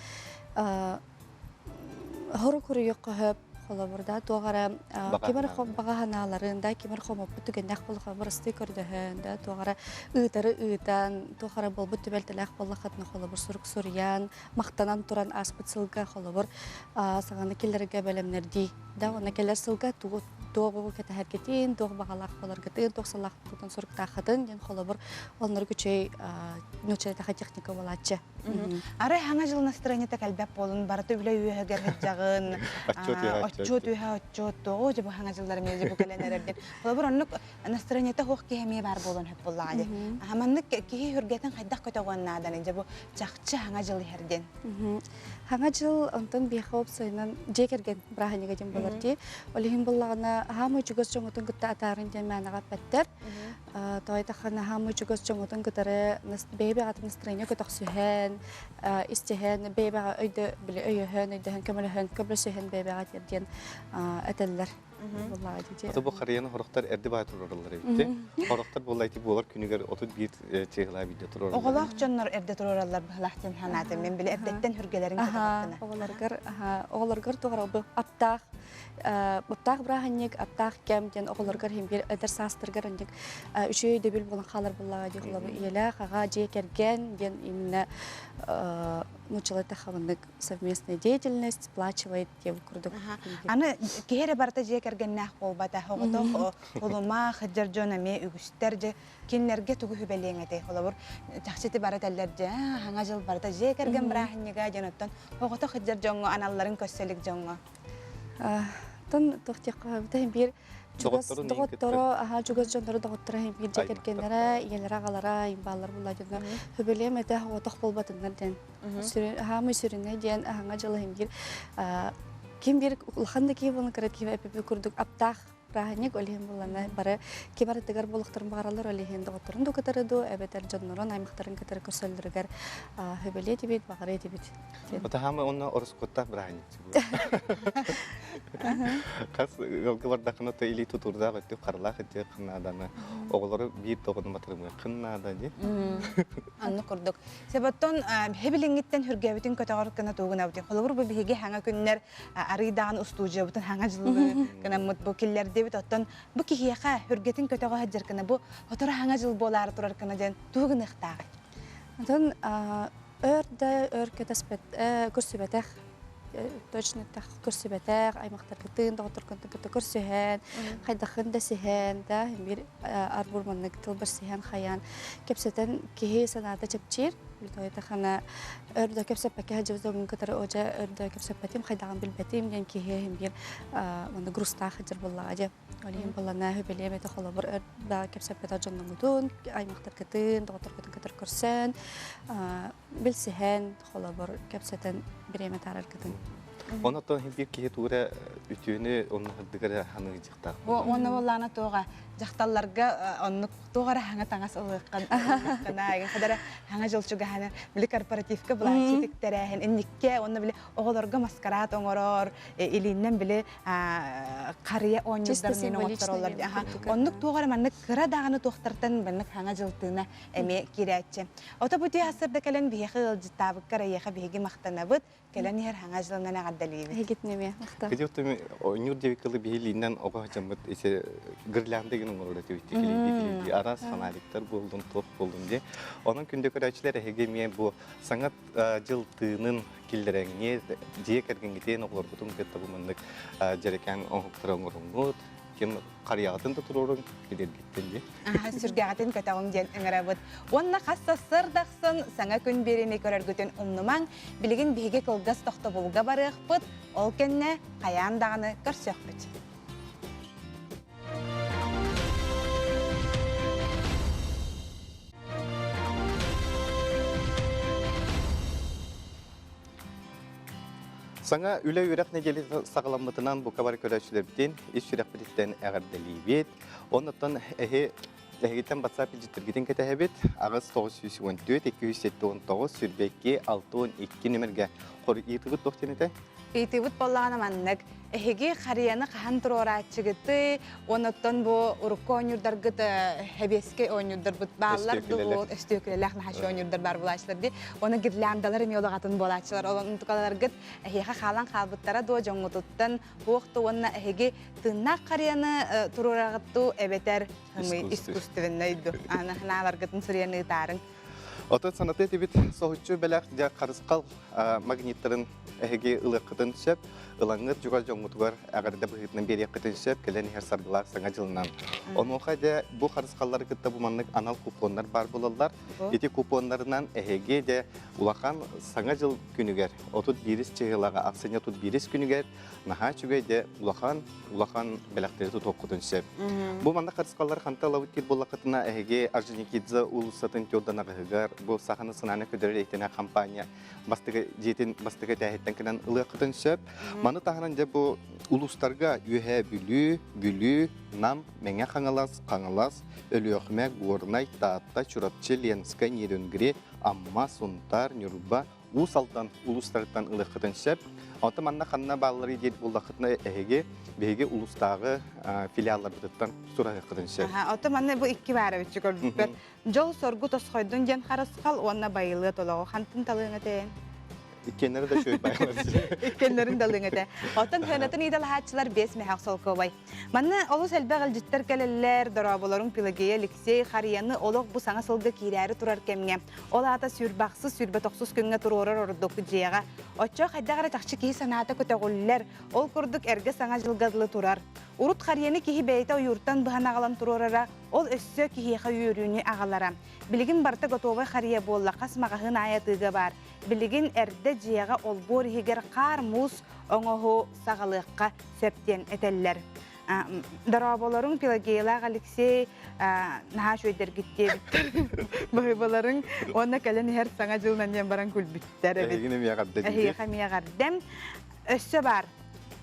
Хорук хоруйуохха сөп, холобур да туох эрэ ким эрэ баҕа санааларын да ким эрэ хомоппут түгэннээх буоллахха бырастыы көрдөһөн да туох эрэ ыытары ыытан туох эрэ буолбут түбэлтэлээх буоллаххытына холобур сурук суруйан махтанан туран ааспыт сылга холобур саҥаны киллэрэргэ бэлэмнэрдии да уонна кэлэр сылга тугу туоҕу кэтэһэргитин туох баҕалаах буоларгытын туох сыллааххытын суруктааххытын диэн холобур оннук үчүгэй нууччалатаха техника буолааччы Арай хаҥа жыл настроениета кэлбэт буолун, барыта үлэ үөһэгэр сылдьаҕын, отчуот үөһэ отчуот, тоҕо дьэ бу хаҥа жыллар эмиэ дьэ бу кэлэн эрэр диэн. Холобур, оннук настроениета суох киһи эмиэ баар буолуон сөп буоллаҕа дии. Маннык киһи үргэтин хайдах көтөҕүөн нааданый дьэ бу чахчы хаҥа жыл иһэр диэн. Хаҥа жыл онтон биэхэ уопсайынан дьиэ кэргэн бырааһынньыга диэн буолар дии. Ол иһин буоллаҕына хаамай чугас дьоҥҥутун кытта атаарын диэн мээнэҕэ эппэттэр. Тоойдоххо наһаа мучугас дьоҥҥутун кытары бэйэ-бэйэҕитин настроение көтөхсүһэн, истиһэн, бэйэ-бэйэҕэ өйдө били өйөһөн, өйдөһөн, көмөлөһөн, көмөлөсүһэн бэйэ-бэйэҕэ тиэрдиэн этэллэр. Ото бу харыйаны хорохтор эрди баа турараллар эбитти. Хорохтор буолла ити буолар күнүгэр 31 чыһылаа видео турараллар. Оҕолоох дьоннор эрдэ турараллар быһылаах диэн санаатым. Мен били эрдэттэн хүргэлэрин көтөҕөттөнө. Оҕолоргор оҕолоргор туох бу аптаах Аптаах бырааһынньык, аптаах кэм диэн оҕолоргор иһин биир эдэр саастаргар оннук үчүгэй өйдөбүл буолан хаалар буоллаҕа дии холобур ийэлээх аҕа дьиэ кэргэн диэн именно нууччалыы тахабыннык совместная деятельность сплачивает диэн курдук. Аны киһи эрэ барыта дьиэ кэргэннээх буолбата. Оҕотох улумаах сылдьар дьон эмиэ үгүстэр дьэ кинилэргэ тугу сүбэлиэҥ этэй? Холобур, чахчы ити бары этэллэр дьэ хаҥа дьыл барыта дьиэ кэргэн бырааһынньыга диэн оттон оҕотох сылдьар дьоҥҥо аналларын көрсө илик дьоҥҥо. Тон туох диэххэ биир чугас доҕотторо, аһаа чугас дьонноро доҕотторо биир дьиэ кэргэннэрэ, ийэлэрэ, аҕалара, имбааллар буолла дьоно хөбөлүөм этэ оҕотох буолбатыннар диэн. Хаамый сүрүнэ диэн аһаҥа дьыл иһин биир ким биир улахан да киһи буолан кыра киһи эпипи курдук аптаах Праздник ол иһин буллана бары ким арытыгар буолуохтарын баҕараллар ол иһин доҕотторун да кытары дуу эбэтэр дьоннорун аймахтарын кытары көрсөллөрүгэр хөбөлүө этибит баҕарыа этибит. Отаһаамы онно ороскуоттаах бырааһынньык Хас ыалга бардаххына то илии тутуурдаах өттүк харалаах өттүк нааданы оҕолору биир тоҕуну матырымыаххын наада дии. Анны курдук. Себоттон хэбилиҥҥиттэн хүргэбитин көтөҕөр гына тугунабытын. Холобур бу биһиги хаҥа күннэр арыйдаан устуудьуйабытын хаҥа дьылы гынаммыт бу киллэрдибит. Оттон бу киһиэхэ хүргэтин көтөҕө сылдьар гына бу сотору хаҥа дьыл буолаары турар гына диэн тугу гыныахтааҕый? Онтон өр да өр кэтэспэт көрсүбэтэх точно так көрсүбэтэх аймахтаргытын доҕотторгутун кытта көрсүһэн хайдахын да сиһэн да биир арбур маннык тыл барсиһэн хайаан кэпсэтэн киһи санаата чэпчиир Тахана өр да кэпсэппэккэ сылдьыбыт дьоҥҥун кытары оо дьэ өр да кэпсэппэтим, хайдаҕын билбэтим диэн киһи иһин биир манна грустаах сылдьар буоллаҕа дьэ. Ол иһин буоллана үбэлиэм этэ холобур өр да кэпсэппэтэх дьонноҥҥутун, аймахтаргытын, доҕотторгутун кытары көрсөн, билсиһэн, холобур кэпсэтэн бириэмэ таараргытын. Онон биир киһи туура үтүөнү оннуһардыгар ханыыдьыктаах. Уонна буоллаана туоҕа дьахталларга оннук туох эрэ хаҥа таҥас ылыаххын ылыаххына хадара хаҥа дьыл чугаһаны били корпоративка былааччы тиктэрээһин инникке уонна били оҕолорго маскарад оҥорор илииннэн били харыйа оонньуурдар оҥоттороллор оннук туох эрэ маннык кыра даҕаны туохтартан маннык хаҥа дьылтыына эмиэ киирээччи. Ото бу сырда кэлэн биһиэхэ ыалдьыттаабыккар эйиэхэ биһиги махтанабыт кэлэн иһэр хаҥа дьылынан эҕэрдэлиибит. Эһигитин эмиэ махтал. Кыдьы оттон оонньуур диэбиккэ биһи илиинэн оҕо дьоммут ити гирлянда деген оҥорор этибит килийди араас фонариктар буоллун туох буоллун диye. Онон күндү көрөөччүлэр эһиги эмиэ бу саҥа дьыл тыынын киллэрэҥҥи дьиэ кэргэҥҥитин оҕолоргутун кытта бу маннык дьэрэкээн оҥоһуктары оҥоруҥҥут ким харыйаҕытын да туруоруҥ билэргиттэн дии. Сүргэҕитин көтөҕүҥ диэн ыҥырабыт. Уонна хас сарсыарда ахсын саҥа күн биэриини көрөргүтүн умнумаҥ. Билигин биһиги кылгас тохтобулга барыахпыт, ол кэннэ хайаан даҕаны көрсүөхпүт. Саҥа үлэ-үөрэх нэдиэлэтэ саҕаламмытынан бука бары көрөөччүлэрбитин ис сүрэхпититтэн эҕэрдэлиибит. Оннуттан эһи эһигиттэн WhatsApp илдьиттэргитин кэтэһэбит. 8 914 279 22 62 нөмергэ хоруй ыытыбыт туох диэн этэй? Ыйытыыбыт буоллаҕына маннык. Эһиги харыйаны хаһан туруорааччыгытый? Онуттан бу урукку оонньуурдаргыт хэбиэскэй оонньуурдарбыт бааллар дуу, өстүөкүлэлээх наһашы оонньуурдар баар буолааччылар дии. Оны гирляндалар эмиэ олоҕатын буолааччылар. Ол онтукаларгыт эһиэхэ хаалан хаалбыттара дуо дьоҥҥутуттан туох да уонна эһиги тыыннаах харыйаны туруораҕыт дуу эбэтэр искусственнай дуу. Аны ханааларгытын суруйан ыытаарыҥ. Отон санатыы этибит соһуччу бэлэх дьэ харысхал магниттарын эһиги ылыаххытын сөп. Ылаҥҥыт чугас дьоҥҥутугар эҕэрдэ быһыытынан биэриэххитин сөп, кэлэн иһэр саргылаах саҥа дьылынан. Онуоха дьэ бу харысхаллары кытта бу маннык анал купоннар баар буолаллар. Ити купоннарынан эһиги дьэ улахан саҥа дьыл күнүгэр 31 чыһылаҕа ахсынньы 31 күнүгэр наһаа үчүгэй дьэ улахан улахан бэлэхтэри тутуоххутун сөп. Бу манна харысхаллар ханта ылабыт диир буоллаххытына эһиги Орджоникидзе уулуссатын Тёрдан аҕыһыгар бу Саха национальнай көдөрөр эйтэнэ компания бастакы дьиэтин бастакы этээһиттэн кэлэн ылыаххытын сөп. Маны таһынан дьэ бу улуустарга Үөһээ Бүлүү, Бүлүү, Нам, Мэҥэ Хаҥалас, Хаҥалас, Өлүөхүмэ, Горнай, Таатта, Чурапчы, Ленскэй, Нерюнгри, Амма, Сунтаар, Ньурба, Уус Алдан улуустарыттан ылыаххытын сөп. Онтон манна ханна баалларый диэн буллаххытына эһиги биһиги улуустааҕы филиалларбытыттан сураһыаххытын сөп. Оттон манна бу икки баара биччи көрбүппэр. Дьол-соргу тосхойдун диэн харысхал уонна байылыат олоҕу хантын талыаҥ этэйэн? Иккиэннэри да үчүгэй байылар. Иккиэннэрин да ылыаҥ этэ. Оттон хыанатын иидалаһааччылар биэс мөһөөх солкуобай. Манна олус элбэх илдьиттэр кэлэллэр, дорооболорун Пелагея Алексей Харыйаны олох бу саҥа сылга киирээри турар кэмҥэ, ол аата сүүрбахсыс, сүүрбэтохсус күҥҥэ туруорар ордук дьиэҕэ. Оччо хайдах эрэ чахчы киһи санаата көтөҕүллэр, ол курдук эргэ саҥа дьылга дылы турар. Урут харыйаны киһи бэйэтэ ойууртан быһан аҕалан туруорара, ол өссө киһиэхэ үөрүүнү аҕалара. Билигин барыта готовай харыйа буолла, хас маҕаһыын аайы атыыга баар. Билигин эрдэ дьиэҕэ олбуор иһигэр хаар-муус оҥоһу саҕалыахха сөп диэн этэллэр. Дорооболоруҥ Пелагеялаах Алексей наһаа үчүгэйдэргит диэбиттэр. Баһыыбаларыҥ уонна кэлэн иһэр саҥа дьылынан диэн баран күлбүттэр эбит. Эһигини эмиэ эҕэрдэ Эһиэхэ эмиэ эҕэрдэм. Өссө баар.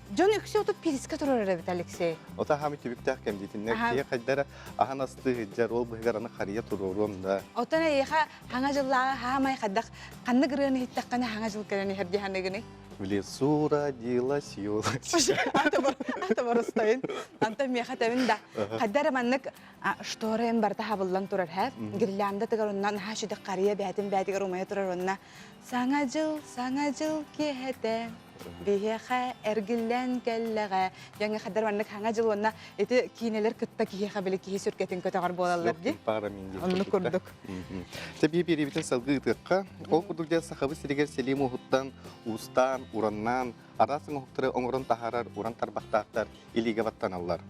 Дьон үксэ отут пириска турар эбит Алексей. Ота хаамы түбүктээх кэм диитиннэр киһи хайдара аһан астыы сылдьар ол быһыгар аны харыйа туруоруом да. Оттон эйиэхэ хаҥа дьыллааҕы хаамай хайдах ханнык ырыаны иһиттэххинэ хаҥа дьыл кэлэн иһэр дии саныгыный? В лесу родилась елочка. Ата боростойун. Антон миэхэ тэбин да. Хайда эрэ маннык шторен барыта хабыллан турар һэ. Гирлянда тыгар онно наһаа сүдэх харыйа бээтин бээтигэр умайа турар онно. Саҥа дьыл, саҥа дьыл киэһэтэ биһиэхэ эргиллэн кэллэҕэ. Дьэҥҥэ хайдар маннык саҥа дьыл уонна ити киинэлэр кытта киһиэхэ били киһи сүргэтин көтөҕөр буолаллар дии. Оннук курдук. Тэбии биэриибитин салгыы ыытыахха. Ол курдук дьэ Сахабыт сиригэр сэлии муоһуттан уустаан, ураннаан, араас оҥоһуктары оҥорон таһаарар уран тарбахтаахтар илиигэ баттаналлар.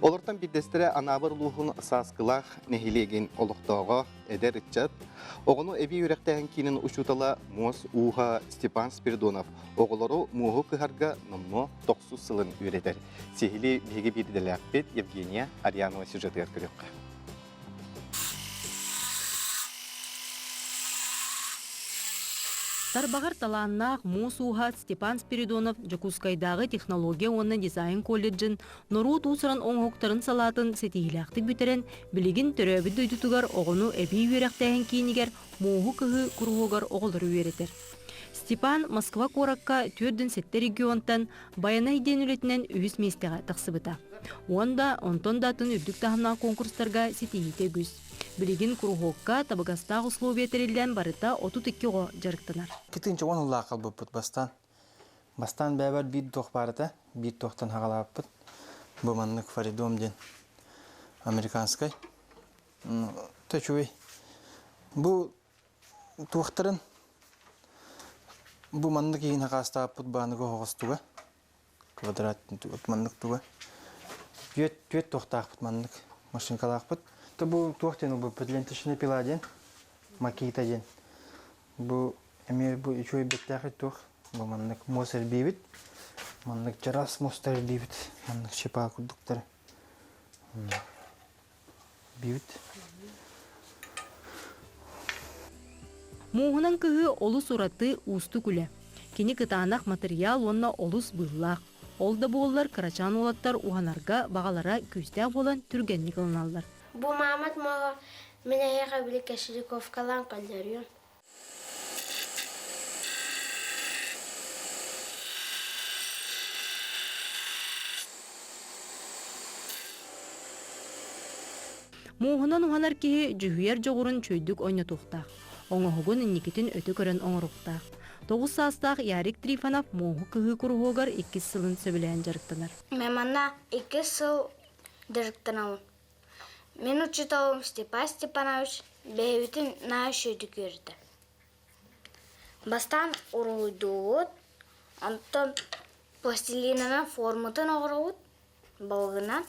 Олортон биирдэстэрэ Анаабыр улууһун Сааскылаах нэһилиэгин олохтооҕо, эдэр ыччат, оҕону эбии үөрэхтээһин киинин учуутала муос ууһа Степан Спиридонов оҕолору муоһу кыһарга номнуо тохсус сылын үөрэтэр. Сиһилии биһиги биир идэлээхпит Евгения Арьянова сюжетыгар көрүөххэ. Тарбаҕар талааннаах муус ууһа Степан Спиридонов Дьокуускайдааҕы технология уонна дизайн колледжын норуот уусуран оҥоһуктарын салаатын ситиһиилээхтик бүтэрэн, билигин төрөөбүт дойдутугар оҕону эбии үөрэхтээһин киинигэр мууһу кыһыы куруһуогар оҕолору үөрэтэр. Степан Москва куоракка 47 регионтан Байанай диэн үлэтинэн үһүс миэстэҕэ тахсыбыта. Уонна онтон да атын үрдүк таһымнаах конкурстарга ситиһиитэ үгүс. Билигин куруһуокка табыгастаах условия тэриллэн барыта 32 оҕо дьарыктанар. Кытынча он ыллаах қалбыппыт бастаан. Бастаан бэйэбэр биир туох баар этэ, биир туохтан хаҕалаабыппыт. Бу маннык Фаридом диэн американскай. Төчүүй. Бу туохтарын бу маннык иһин хакаастаабыппыт бааныга оһоҕостуга квадрат маннык туга түөт түөт туохтаахпыт маннык машинкалаахпыт то бу туох диэн ылбыппыт ленточная пила диэн макита диэн бу эмиэ бу үчүгэй бэттээхэй туох бу маннык муос эрбиибит маннык чараас муостар эрбиибит маннык щепа курдуктары Бүүт. Мууһунан кыһыы олус ураты уустук үлэ. Кини кытаанах матырыйаал уонна олус быыллаах. Ол да буоллар кырачаан уолаттар уһанарга баҕалара күүстээх буолан түргэнник ылыналлар. Бу маамат муоһа мин эһиэхэ били кошельковкалаан көллөрүөм. Мууһунан уһанар киһи дьүһүйэр дьоҕурун чүйдүк ойнотуохтаах, оҥоһугун инникитин өтө көрөн оҥоруохтаах. Тоҕус саастаах Ярик Трифонов мууһу кыһыы куруһуогар иккис сылын сөбүлээн дьарыктанар. Мин манна иккис сыл дьарыктанабын. Мин учууталым Степан Степанович бэйэбитин наһаа үчүгэйдик үөрэтэр. Бастаан уруһуйдуубут, онтон пластилинынан форматын оҥоробут, балыгынан.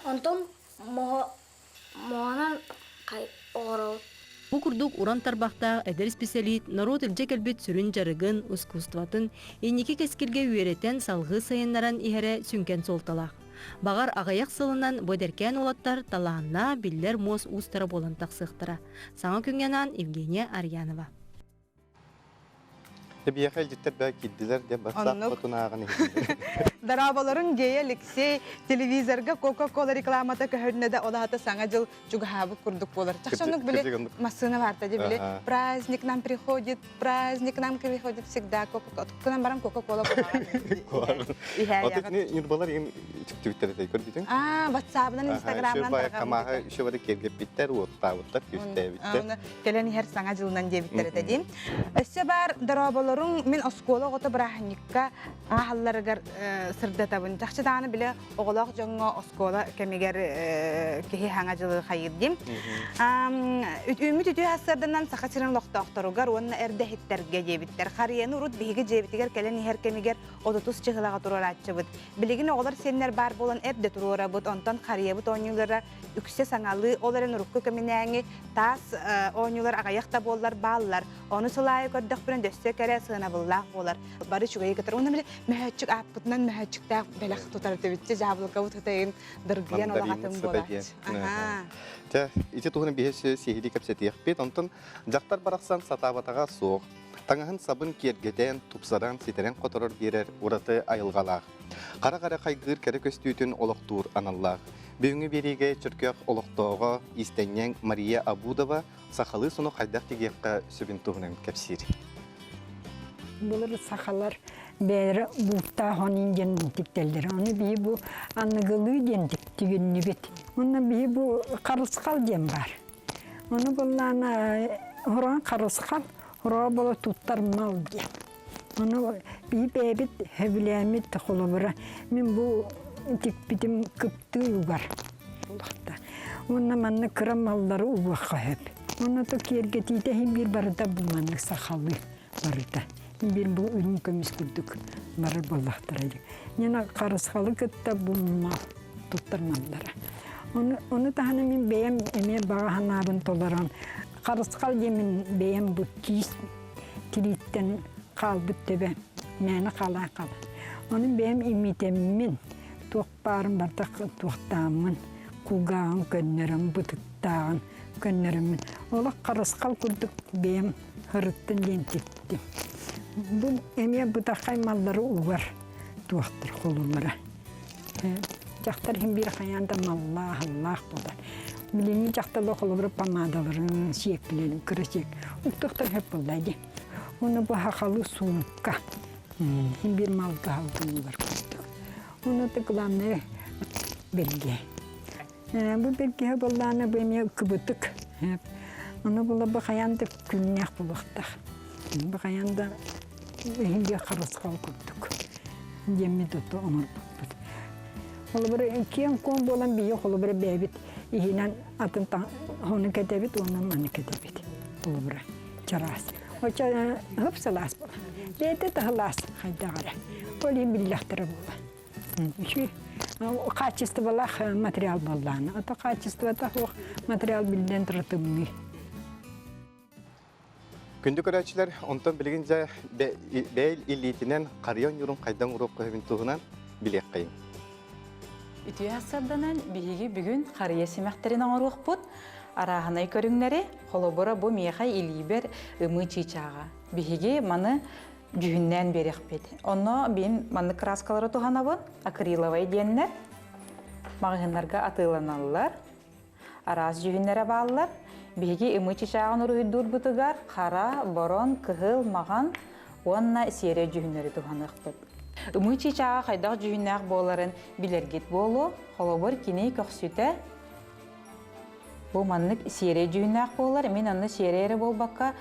Онтон моһонон оҥоробут. Бу курдук уран тарбахтаах эдэр исписэлиит норуот илдьэ кэлбит сүрүн дьарыгын, искусствотын инники кэскилгэ үөрэтэн салҕыы сайыннаран иһэрэ сүҥкэн суолталаах. Баҕар, аҕыйах сылынан бу эдэркээн уолаттар талааннаах, биллэр муос уустара буолан тахсыахтара. Саҥа күҥҥэ анаан Евгения Арьянова. Эбиэхэ илдьиттэр бээ киирдилэр диэн бассаап хотунааҕын иһиттилэр. Дорооболорун Гея Алексей телевизорга Кока-Кола рекламата көһөрнө да олаһата саҥа дьыл чугаһаабыт курдук буолар. Чахчы били массыына баарта дии били праздник нам приходит, праздник нам приходит всегда Кока-Кола. баран Кока-Кола Ото кини ньурбалар игин түктүбүттэр этэй көрбүтүң? Аа, WhatsApp-ынан, Instagram-нан Камаһы еще бары киэргэппиттэр, уоттаабыттар, күстээбиттэр. кэлэн иһэр саҥа дьылынан диэбиттэр этэ дии. Өссө баар дорооболоруҥ мин оскуола оҕото бырааһынньыкка ааһалларыгар сырдатабын. Чахчы даҕаны билэ оҕолоох дьоҥҥо оскуола кэмигэр киһи саҥа дьылы хайыыр диим. Үүммүт үтүө сарсыарданан Саха сирин олохтоохторугар уонна эрдэһиттэргэ диэбиттэр. Харыйаны урут биһиги дьиэбитигэр кэлэн иһэр кэмигэр отутус чыһылаҕа туруорааччыбыт. Билигин оҕолор сиэннэр баар буолан эрдэ туруорабыт, онтон харыйабыт оонньуулара үксэ саҥалыы, ол эрэн урукку кэминээҥи таас оонньуулар аҕыйах да буоллар бааллар. Ону сыл аайы көрдөхпүнэ дөссө кэрэ сыанабыллаах буолар. Бары үчүгэйи кытары. Уонна били мөһөөччүк ааппытынан мөһөөччүктээх бэлэх тутар этибитчи дьаабылыкабыт ытайын дыргыйан олох буолааччы. Чэ, ити туһунан биһи сиһилии кэпсэтиэхпит. Онтон дьахтар барахсан сатаабатаҕа суох. Таҥаһын сабын киэргэтэн, тупсаран, ситэрэн-хоторор биэрэр ураты айылҕалаах. Хара-хара хайгыыр кэрэ көстүүтүн олохтуур аналлаах. Бүгүҥҥү биэриигэ Чөркөөх олохтооҕо, иистэнньэҥ Мария Абудова сахалыы сону хайдах тигиэххэ сөбүн туһунан кэпсиир. Былыр сахалар бэйэлэрэ бууттаах онин диэн тиктэллэр. Ону биһи бу аныгылыы диэн тигиннибит. Онно биһи бу харысхал диэн баар. Ону буллаана хороон харысхал, хороо бола туттар мал диэн. Ону биһи бэйэбит сөбүлээммит холобура мин бу тикпитим кыптыы угар. Улахта. Уонна манна кыра маллары угуохха сөп. Уонна то киэргэтиитэ иһин биир барыта бу маннык сахалыы барыта. Биир бу үрүҥ көмүс курдук барар буоллахтара дии. Нина харысхалы кытта бу мал туттар маллара. Ону, ону таһынан мин бэйэм эмиэ баҕа санаабын толорон харысхал диэн мин бэйэм бу киис тирииттэн хаалбыт төбө мээнэ хаалаан хаалар. Ону бэйэм имитэммин, туох баарын барыта туохтааммын, Кулгааҕын көннөрөн, бытыктааҕын көннөрөммүн. Олох харысхал курдук бэйэм һырыттын диэн тиктим. Бу эмиэ бытархай маллары угар туохтар холулара. Дьахтар иһин биир хайаан да маллаах, аллаах буолар. Билиҥҥи дьахталлар холобура помадаларын, сиэкилэрин, кыра сиэк уктуохтар сөп буолла дии. Уонна бу хахалы суумка. Иһин биир малга халгыллар курдук. Уонна это главное бэлгэ. Бу бэлгэһэ буоллаана бу эмиэ кыбытык. Ону була бу хайаан да күннээх буолуохтаах. Бу хайаан да иһин биир харысхал курдук. Диэммит оту оҥорбуппут. Холобура киэҥ-куоҥ буолан биһи холобура бэйэбит иһинэн атын ону кэтэбит уонна маны кэтэбит. Холобура чараас. Оччо хып сылаас буолар. Бэйэтэ таһылаас хайдах эрэ. Ол иһин биллэхтэрэ буолла. Үчүгэй хаачыстыбалаах материал буоллаҕына. Ото хаачыстыбата суох материал биллэн турар тымныы. Күндү көрөөччүлэр, онтон билигин дьэ бэйл илиитинэн харыйа оонньуурун хайдан уруок көһөбүн туһунан билиэххэйиҥ. Үтүө сарданан биһиги бүгүн харыйа симэхтэрин оҥоруохпут. Арааһынай көрүҥнэри, холобура бу миэхэ илиибэр ымыы чыычааҕа. Биһиги маны дьүһүннээн биэриэхпит. Онно бин маннык краскалары туһанабын, акриловай диэннэр. Маҕаһыыннарга атыыланаллар. Араас дьүһүннэрэ бааллар. Биһиги ымыы чычааҕын уруһуйдуурбутугар хара, борон, кыһыл, маҕан уонна сиэрэй дьүһүннэри туһаныахпыт. Ымыы чыычааҕа хайдах дьүһүннээх буоларын билэргит буолуо. Холобур, кини көхсүтэ бу маннык сиэрэй дьүһүннээх буолар. Мин онно сиэрэй эрэ буолбакка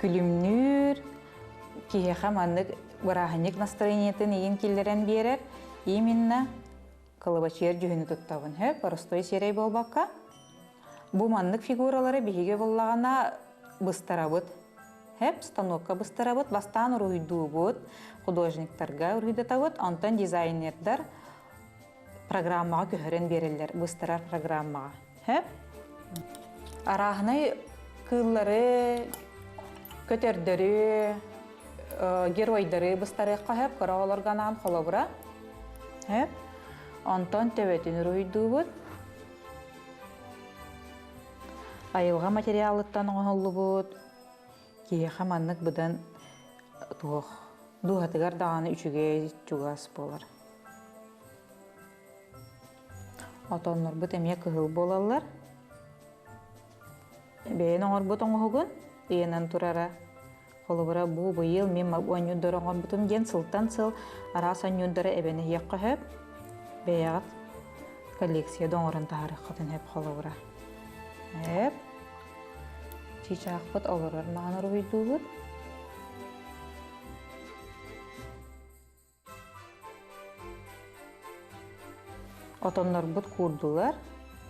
күлүмнүүр, киһиэхэ маннык бырааһынньык настроениетын иин киллэрэн биэрэр. Именно кылыбачыйар дьүһүнү туттабын. Хөп, боростуой сиэрэй буолбакка. Бу маннык фигуралары биһиги буллаҕына быстарабыт. Хөп, станокка быстарабыт, бастаан уруһуйдуубут, художниктарга уруһуйдатабыт, онтон дизайнердар программаҕа көһөрөн биэрэллэр, быстарар программаҕа. Хөп. Арааһынай кыыллары, көтөрдөрү, геройдары быстарыахха сөп, кыра оҕолорго анаан холобура. Сөп. Онтон төбөтүн уруһуйдуубут. Айылҕа материалыттан оҥоһуллубут киһиэхэ маннык быдан туох дууһатыгар даҕаны үчүгэй чугас буолар. Отоннорбут эмиэ кыһыл буолаллар. Бэйэн оҥорбут оҥоһугун ыйанан турара. Холобура, бу быйыл мин оонньуурдары оҥорбутум диэн сылтан сыл араас оонньуурдары эбэн иһиэххэ сөп. Бэйэҕит коллекция да оҥорон таһаарыаххытын сөп холобура. Сөп. Чыычаахпыт олорор маҕан уруһуйдуубут. Отоннорбут куурдулар,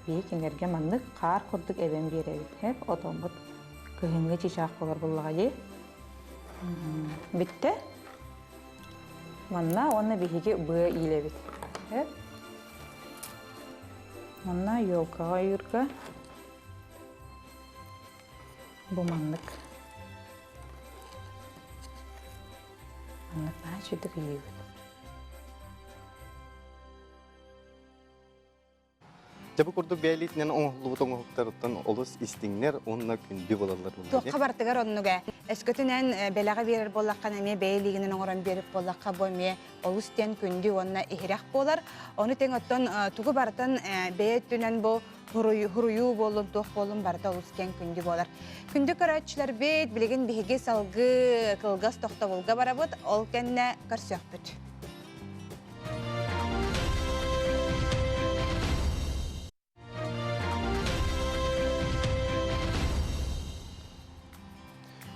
биһи кинилэргэ маннык хаар курдук эбэн биэрэбит. Һэп отоммут кыһыҥҥы чыычаах буолар буоллаҕа дии. Бүттэ. Манна уонна биһиги быа иилэбит. Һэп. Манна елкаҕа ойуурга бу маннык Маннык наһаа үчүгдүк ыйыыбыт. Дьэ бу курдук бэйэлиитинэн оҥоһуллубут оҥоһуктарыттан олус истиҥнэр уонна күндү буолаллар Туохха барытыгар оннук ээ. Өскөтүнэн бэлэҕи биэрэр буоллаххына эмиэ бэйэ илиигинэн оҥорон биэрэр буоллахха бу эмиэ олус диэн күндү уонна иһирэх буолар. Ону тэҥ оттон тугу барытын бэйэ өттүнэн бу хуруйуу буоллун, туох буоллун барыта олус киэҥ күндү буолар. Күндү көрөөччүлэрбит, билигин биһиги салгыы кылгас тохтобулга барабыт, ол кэннэ көрсүөхпүт.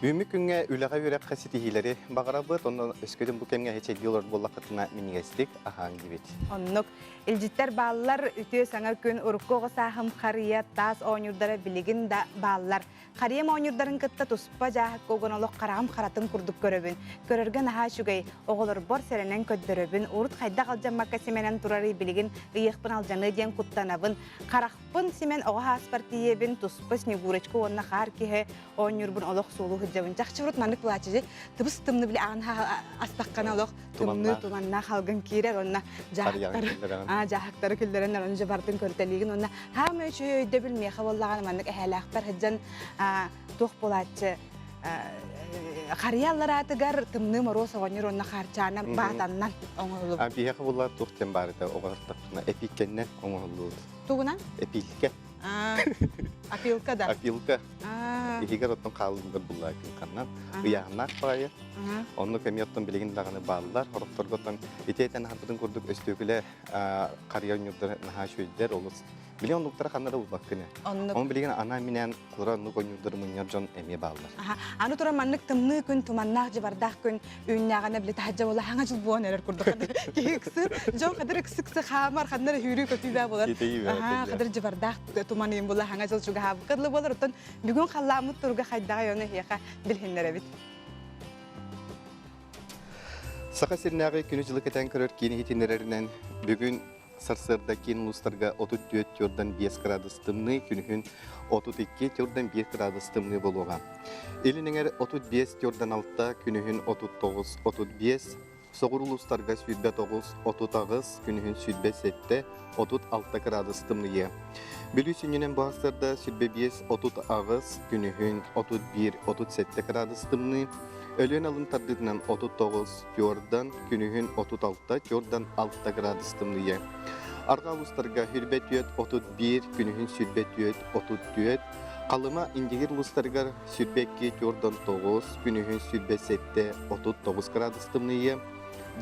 Үүммүт күҥҥэ үлэҕэ үөрэххэ ситиһиилэри баҕарабыт, онон өскөтүн бу кэмҥэ эчэйдии олорор буоллаххытына минньигэстик аһааҥ диибит. Оннук. Илдьиттэр бааллар, үтүө саҥа күн урукку оҕо сааһым харыйа, таас оонньуурдара билигин да бааллар. Харыйам оонньуурдарын кытта туспа дьааһыкка уган олох хараҕым харатын курдук көрөбүн. Көрөргө наһаа үчүгэй, оҕолорбор сэрэнэн көрдөрөбүн. Урут хайдах алдьаммакка симэнэн турарый билигин ыйыахпын алдьаныа диэн куттанабын. Харахпын симэн оҕо ааспар тиийэбин, туспа Снегурочка уонна хаар киһи оонньуурбун олох суолу. сылдьабын. Чахчы урут маннык булааччы тыбыс тымны били аан астаххана олох тымныы туманнаах халгын киирэр онна дьааһыктары дьааһыктары күллэрэн онно дьэ бардын көрүтэлиигин онна хаама үчүгэй өйдөбүл миэхэ буоллаҕына маннык эһээлээхпэр сылдьан туох буолааччы харыйа аллараатыгар тымныы моруос оҕонньор уонна хаарчаана баатаннан оҥоһуллубут. Биһиэхэ буолла туох диэн баар этэ оҕо эпииккэннэн оҥоһуллубут. Тугунан? Эпиилкэ. Опилка да. Опилка. Иһигэр оттон хаалыллар булла опилканнан. Ыйааһыннаах баайы. Оннук эмиэ оттон билигин даҕаны бааллар. Хорохторго оттон ити этэн аһарбытын курдук өстүөкүлэ харыйа оонньуурдара наһаа үчүгэйдэр олус Билигин оннуктара ханна да булбаккын ээ. Оннук. Оны билигин анаан-минээн кура оннук оонньуурдары мунньар дьон эмиэ бааллар. Аха. Аны туран маннык тымныы күн, туманнаах, дьыбардаах күн үүннэҕинэ били таһырдьа буола хаҥа дьыл буолан эрэр курдук киһи ыксыыр. Дьон хадыр ыксыксы хаамар, ханна эрэ сүүрүү көтүү буолар. Аха, хадыр дьыбардаах туман ыйын була хаҥа дьыл чугаһаабыкка дылы буолар. Оттон бүгүн халлааммыт туруга хайдаҕай ону эһиэхэ билиһиннэрэбит. Саха сиринээҕи күнү-дьылы кэтээн көрөр киин иһитиннэрэринэн бүгүн Сарсыарда киин улуустарга 34 5 градус тымныы, күнүһүн 32 1 градус тымныы буолуоҕа. Илин эҥэр 35 6, күнүһүн 39 35, соҕуруу улуустарга 29 38, күнүһүн 27 36 градус тымныйыа. Бүлүү сүнньүнэн бу сарсыарда 25 38, күнүһүн 31 37 градус тымныы, Өлүөн алын тардыытынан 39 Тюрдан, күнүһүн 36, Тюрдан 6 градус тымныйа. Арҕаа улуустарга 24, 31, күнүһүн 24, 34, Халыма Индигир улуустарыгар 22, Тюрдан 9, күнүһүн 27, 39 градус тымныйа.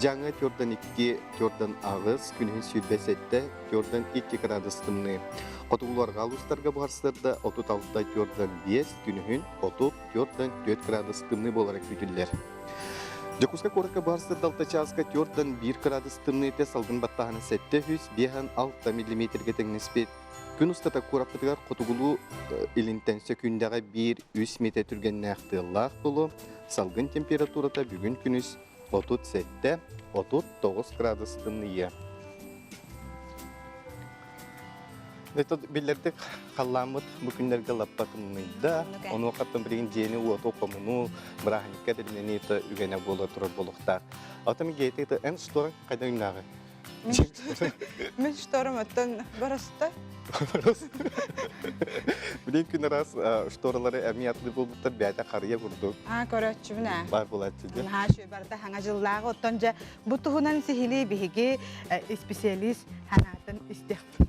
Дьааҥы Тюрдан 2, Тюрдан 8, күнүһүн 27, Тюрдан 2 градус тымныы. Хотугулуу-арҕаа улуустарга буһарсыарда 36, Тюрдан 5, күнүһүн 30, 4 градус тымныы буолара күүтүллэр. Дьокуускай куоракка баар сырдалта чааска 4-1 градус тымныыта салгын баттааһына 706 миллиметргэ тэҥнэспит. Күн устата куораппытыгар хотугулуу илинтэн сөкүүндэҕэ 1-3 метр түргэннээх тыаллаах буолуо. Салгын температурата бүгүн күнүс 37-39 градус тымныйыа. Биллэрдик халлааммыт бу күннэргэ лаппа тымныйда. Онуохаттан билигин дьиэни уоту хомунуу, бырааһынньыкка тэринэнии үгэнэ буола турар буолуохтаах. Отон гети эн шторың хайда үүннээҕи? Мин шторым оттон бараста. Билигин күн араас шторалары эмиэ атлыы буолбуттар бэйэтэ харыйа курдук. Аа көрөөччүбүн ээ. Бар буолааччы дьэ. Наһаа үчүгэй барыта хаҥа дьыллааҕы оттон дьэ бу туһунан сиһилии биһиги исписэлиис санаатын истиэхпит.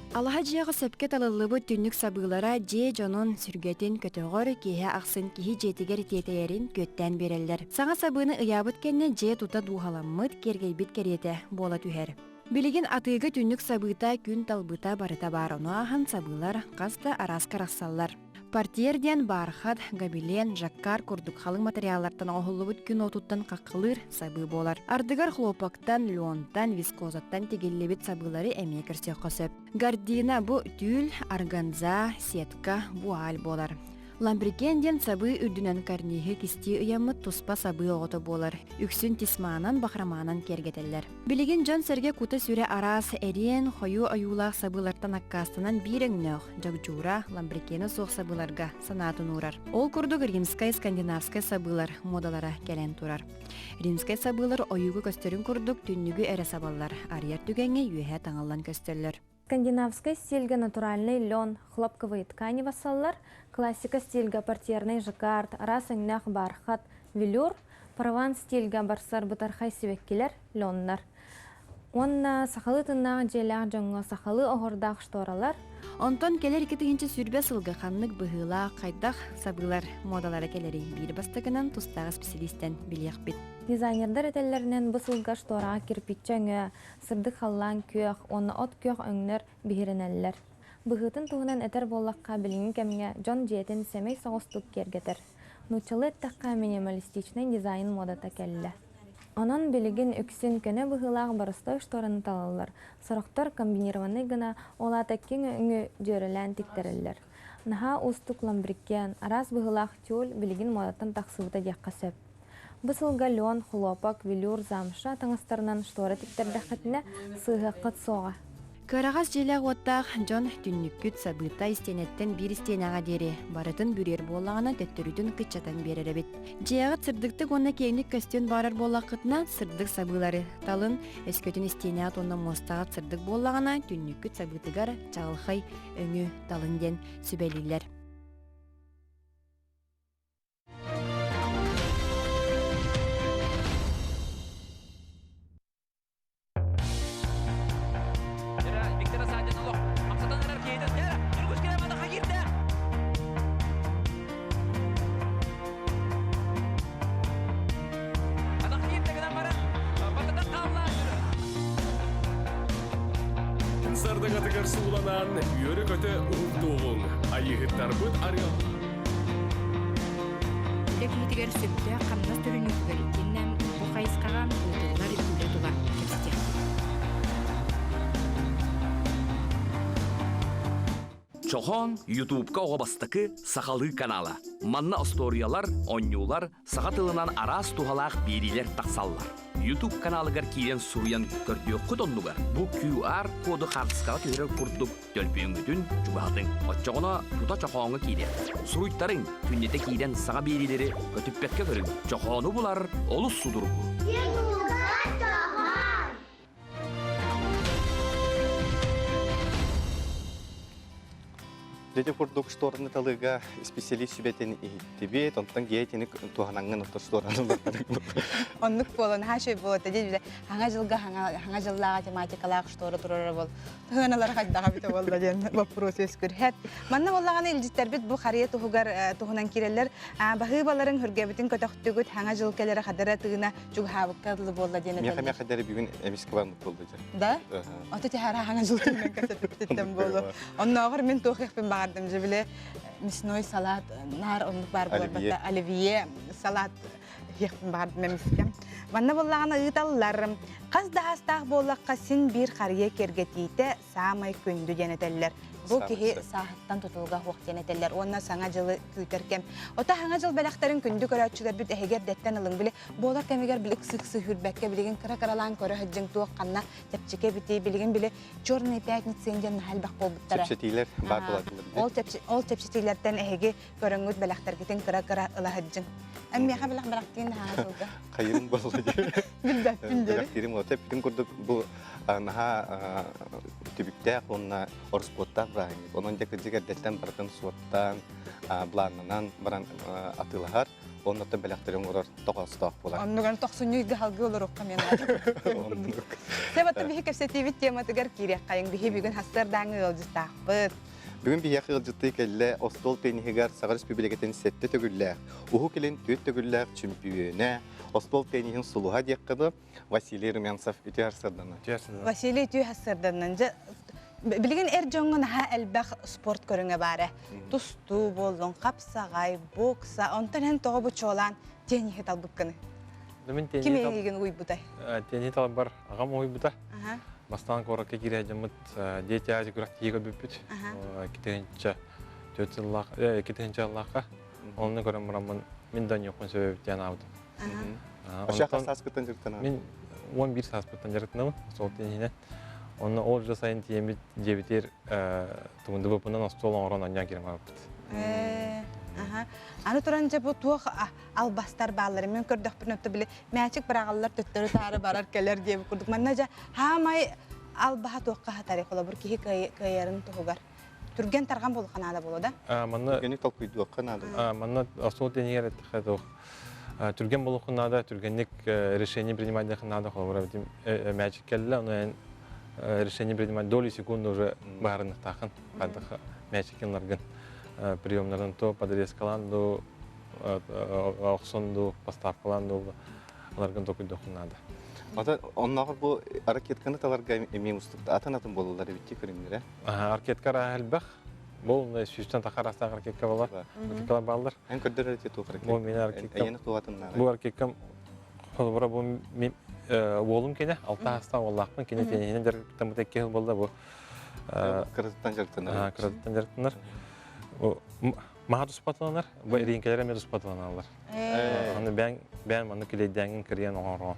Алаһа дьиэҕэ сөпкө талыллыбыт түннүк сабыылара дьиэ дьонун сүргэтин көтөҕөр, киэһэ ахсын киһи дьиэтигэр тиэтэйэрин күөттээн биэрэллэр. Саҥа сабыыны ыйаабыт кэннэ дьиэ тута дууһаламмыт, киэргэйбит кэриэтэ буола түһэр. Билигин атыыга түннүк сабыыта, күн талбыта барыта баар, ону ааһан сабыылар хас да арааска арахсаллар. Портьер диэн бархат, гобелен, жаккар курдук халыҥ материаллартан оҥоһуллубут күн уотуттан хаххалыыр сабыы буолар. Ардыгар хлопоктан, леонтан, вискозаттан тигиллибит сабыылары эмиэ көрсүөххэ сөп. Гардина бу түүл, органза, сетка, вуаль буолар. Ламбрикен диэн сабыы үрдүнэн карниһы кистии ыйаммыт туспа сабыы оҕото буолар. Үксүн тисманан, бахроманан киэргэтэллэр. Билигин дьон-сэргэ кута-сүрэ араас эриэн, хойуу ойуулаах сабыылартан аккаастанан биир өҥнөөх, дьогдьуура, ламбрикена суох сабыыларга санаатын уурар. Ол курдук римскай, скандинавскай сабыылар муодалара кэлэн турар. Римскай сабыылар ойууга көстөрүн курдук түннүгү эрэ сабаллар, арыйар түгэҥҥэ үөһэ таҥыллан көстөллөр. Скандинавскай стильгэ натуральный лен, хлопковые ткани басаллар, классика стильгэ портьерный жаккард, араас өҥнөөх бархат, велюр, прованс стильгэ барсар бытархай сибэккилэр, леннар. Уонна сахалыы тыннаах дьиэлээх дьоҥҥо сахалыы оһуордаах шторалар. Онтон кэлэр 2020 сылга ханнык быһыылаах, хайдах сабыылар муодалара кэлэрий биир бастакынан тустаах исписэлиистэн билиэхпит. Дизайнердар этэллэринэн бу сылга штораҕа кирпиччэ өҥө, сырдык халлаан күөх уонна от күөх өҥнөр биһирэнэллэр. Быһыытын туһунан этэр буоллахха, билиҥҥи кэмҥэ дьон дьиэтин сэмэй соҕустук киэргэтэр. Нууччалыы эттэххэ, минималистичнай дизайн муодата кэллэ. Онон билигин үксүн көнө быһыылаах боростуой штораны талаллар, сорохтор комбинированнай гына, ол аата киҥ өҥү дьүөрэлээн тиктэрэллэр. Наһаа уустук ламбриккен, араас быһыылаах тюль билигин муодаттан тахсыбыта диэххэ сөп. Бу сылга лен, хлопок, велюр, замша таҥастарынан штора тиктэрдэххитинэ, сыыһыаххыт суоҕа. Кыараҕас дьиэлээх-уоттаах дьон түннүккүт сабыыта истиэнэттэн биир истиэнэҕэ диэри барытын бүрүөр буоллаҕына төттөрүтүн кыччатан биэрэр эбит. Дьиэҕит сырдыктык уонна киэҥник көстүөн баҕарар буоллаххытына, сырдык сабыылары талын, өскөтүн истиэнэҕит уонна муостаҕыт сырдык буоллаҕына, түннүккүт сабыытыгар чаҕылхай өҥү талын диэн сүбэлииллэр. Сардагатыгар сууланан, үөрэ-көтө уһуктуоҕуҥ, айыыһыттарбыт арыал. Үлэ киһитигэр сөптөөх хамнас төлөнүүтүгэр итиэннэ бу хайысхаҕа ыытыллар үлэ тула кэпсэтиэхпит. Чохоон Ютубка оҕо бастакы сахалыы канала. Манна остуоруйалар, оонньуулар, саха тылынан араас туһалаах биэриилэр тахсаллар. YouTube каналыгар киирэн суруйан көрдүөххүт оннугар бу QR коду хаартыскаҕа түһэрэр курдук төлпүөҥҥүтүн чугаһатыҥ. Оччоҕуна тута чохооҥҥо киириэ. Суруйтарыҥ, күннэтэ киирэн саҥа биэриилэри көтүппэккэ көрүҥ. Чохоону булар олус судургу. Дети курдук шторны талыыга специалист сүбэтин иһиттибит, онтон гиэтини туһанаҥҥын отто штораны Оннук буолан, хаашай буолата дии хаҥа жылга хаҥа жыллааҕа тематикалаах штора турара бол. Тыһыналар хайдаҕа бүтэ буолла диэн вопрос үөскүрһэт. Манна буоллаҕына илдьиттэрбит бу харыйа туһугар туһунан киирэллэр. Баһыыбаларын хүргэбитин көтөхтүгүт, хаҥа жыл кэлэрэ хадара тыына чугаһаабыкка дылы буолла диэн этэллэр. Миэхэ миэхэ бүгүн эмискэ бармыт буолла дьэ. Да? Ото тиһара хаҥа жыл тыынан кэсэппититтэн буолу. Оннооҕор мин туох иэхпин баҕардым дьэ бile мясной салат наар оннук баар буолбата оливье салат иэхпин баҕардым эмискэ. Манна буоллаҕына ыыталлар. Хас да аастаах буоллахха син биир харыйа киэргэтиитэ саамай күндү диэн этэллэр. Бу киһи сааһыттан тутулуга суох диэн этэллэр уонна саҥа дьылы күүтэр кэм. Ота саҥа дьыл бэлэхтэрин күндү көрөөччүлэрбит эһиги эрдэттэн ылыҥ. Били буолар кэмигэр били ыксы-ыксы үүрбэккэ билигин кыра-кыралаан көрө сылдьыҥ туох ханна чэпчэки эбитий билигин били черные пятницы диэн наһаа элбэх буолбуттара. Чэпчэтиилэр баар буолатылар. Ол ол чэпчэтиилэртэн эһиги көрөҥҥүт бэлэхтэргитин кыра-кыра ыла сылдьыҥ. Эн миэхэ бэлэх бэлэхтиин наһаа сылга. Хайырым буолла дии. Билбэппин диэри. Бэлэхтиирим буолла. Тэппитин курдук бу наһаа түбүктээх уонна ороскуоттаах бырааһынньык. Онон дьэ кырдьык эрдэттэн барытын суоттаан, былааннанан баран атыылаһар, уонна оттон бэлэхтэри оҥорор тоҕоостоох буолар. Оннугар тохсунньу ыйга халгыы олоруохха мен Оннук. Себатта биһи кэпсэтиибит тематыгар киириэххэйиҥ. Биһи бүгүн хассыардааҥы ыалдьыттаахпыт. Бүгүн биһиэхэ ыалдьыттыы кэллэ остуол тенниһигэр Саха Республикатын сэттэ төгүллээх, Уһук Илин түөрт төгүллээх чөмпүйүөнэ, остуол тенниһин сулуһа диэххэ дылы, Василий Румянцев үтүө сарсыарданан. Василий үтүө сарсыарданан. Дьэ, билигин эр дьоҥҥо наһаа элбэх спорт көрүҥэ баара. Тустуу буоллун, хапсаҕай, бокса, онтон эн тоҕо бу чуолаан тенниһи талбыккыный? Ким эйигин уйбутай? Тенниһи талбар аҕам уйбута. Бастаан куоракка киирэ дьоммут Дети Азии күрэхтэһии көрбүппүт. Китинчэ төрт сыллаах, китинчэ сыллаахха. Онно көрөн бараммын мин да онньуохпун сөбөбүт диэн аабытым. Ача хас сааскыттан дьарыктанабын? Мин 11 сааспыттан дьарыктанабын, сол тенниһинэн. Онно ол же сайын тиэммит дьиэбитигэр тугундубуппунан остуол оҥорон онньоон киирэн барбыппыт. Аны туран дьэ бу туох албастар бааллар мен көрдөхпүнэ отто били мээчик быраҕаллар төттөрү таары барар кэлэр диэбит курдук манна дьэ хаамай албаһа туохха хатарый холобур киһи кыайарын туһугар түргэн тарҕан буолуохха наада буолуо да манна түргэнник толкуйдуохха наада манна остуол тенигэр эттэххэ туох түргэн буолуохха наада түргэнник решение принимать наада холобура мээчик кэллэ ону эн решение принимать доли секунды уже баһарыныктаахын хайдах мээчиккин приемнарын то подрезкалаан ду охсон дуу, поставкалаан дуу аларгын толкуйдуоххун наада. Ата оннооҕор бу ракетканы таларга эмиэ устукта атын-атын буолаллар эбитти көрүҥнэрэ. Ракетка арааһа элбэх. Бу сүүстэн тахар араастаах ракетка балар. Ракеткалар бааллар. Эн көрдөр эти туох ракетка? Бу мин ракеткам. Эйиэнэ туһатыннаах. Бу ракеткам холобура бу мин уолум кини алта аастаах уоллаахпын кини тенниһинэн дьарыктаммыта икки сыл буолла бу. Кыратыттан дьарыктанар. Кыратыттан дьарыктанар. Маһа туспатыланар, бу эриэҥкэлэр эмиэ туспатыланаллар. Аны бэйэҥ бэйэҥ маннык килиэйдээҥҥин кырыйан оҥороо.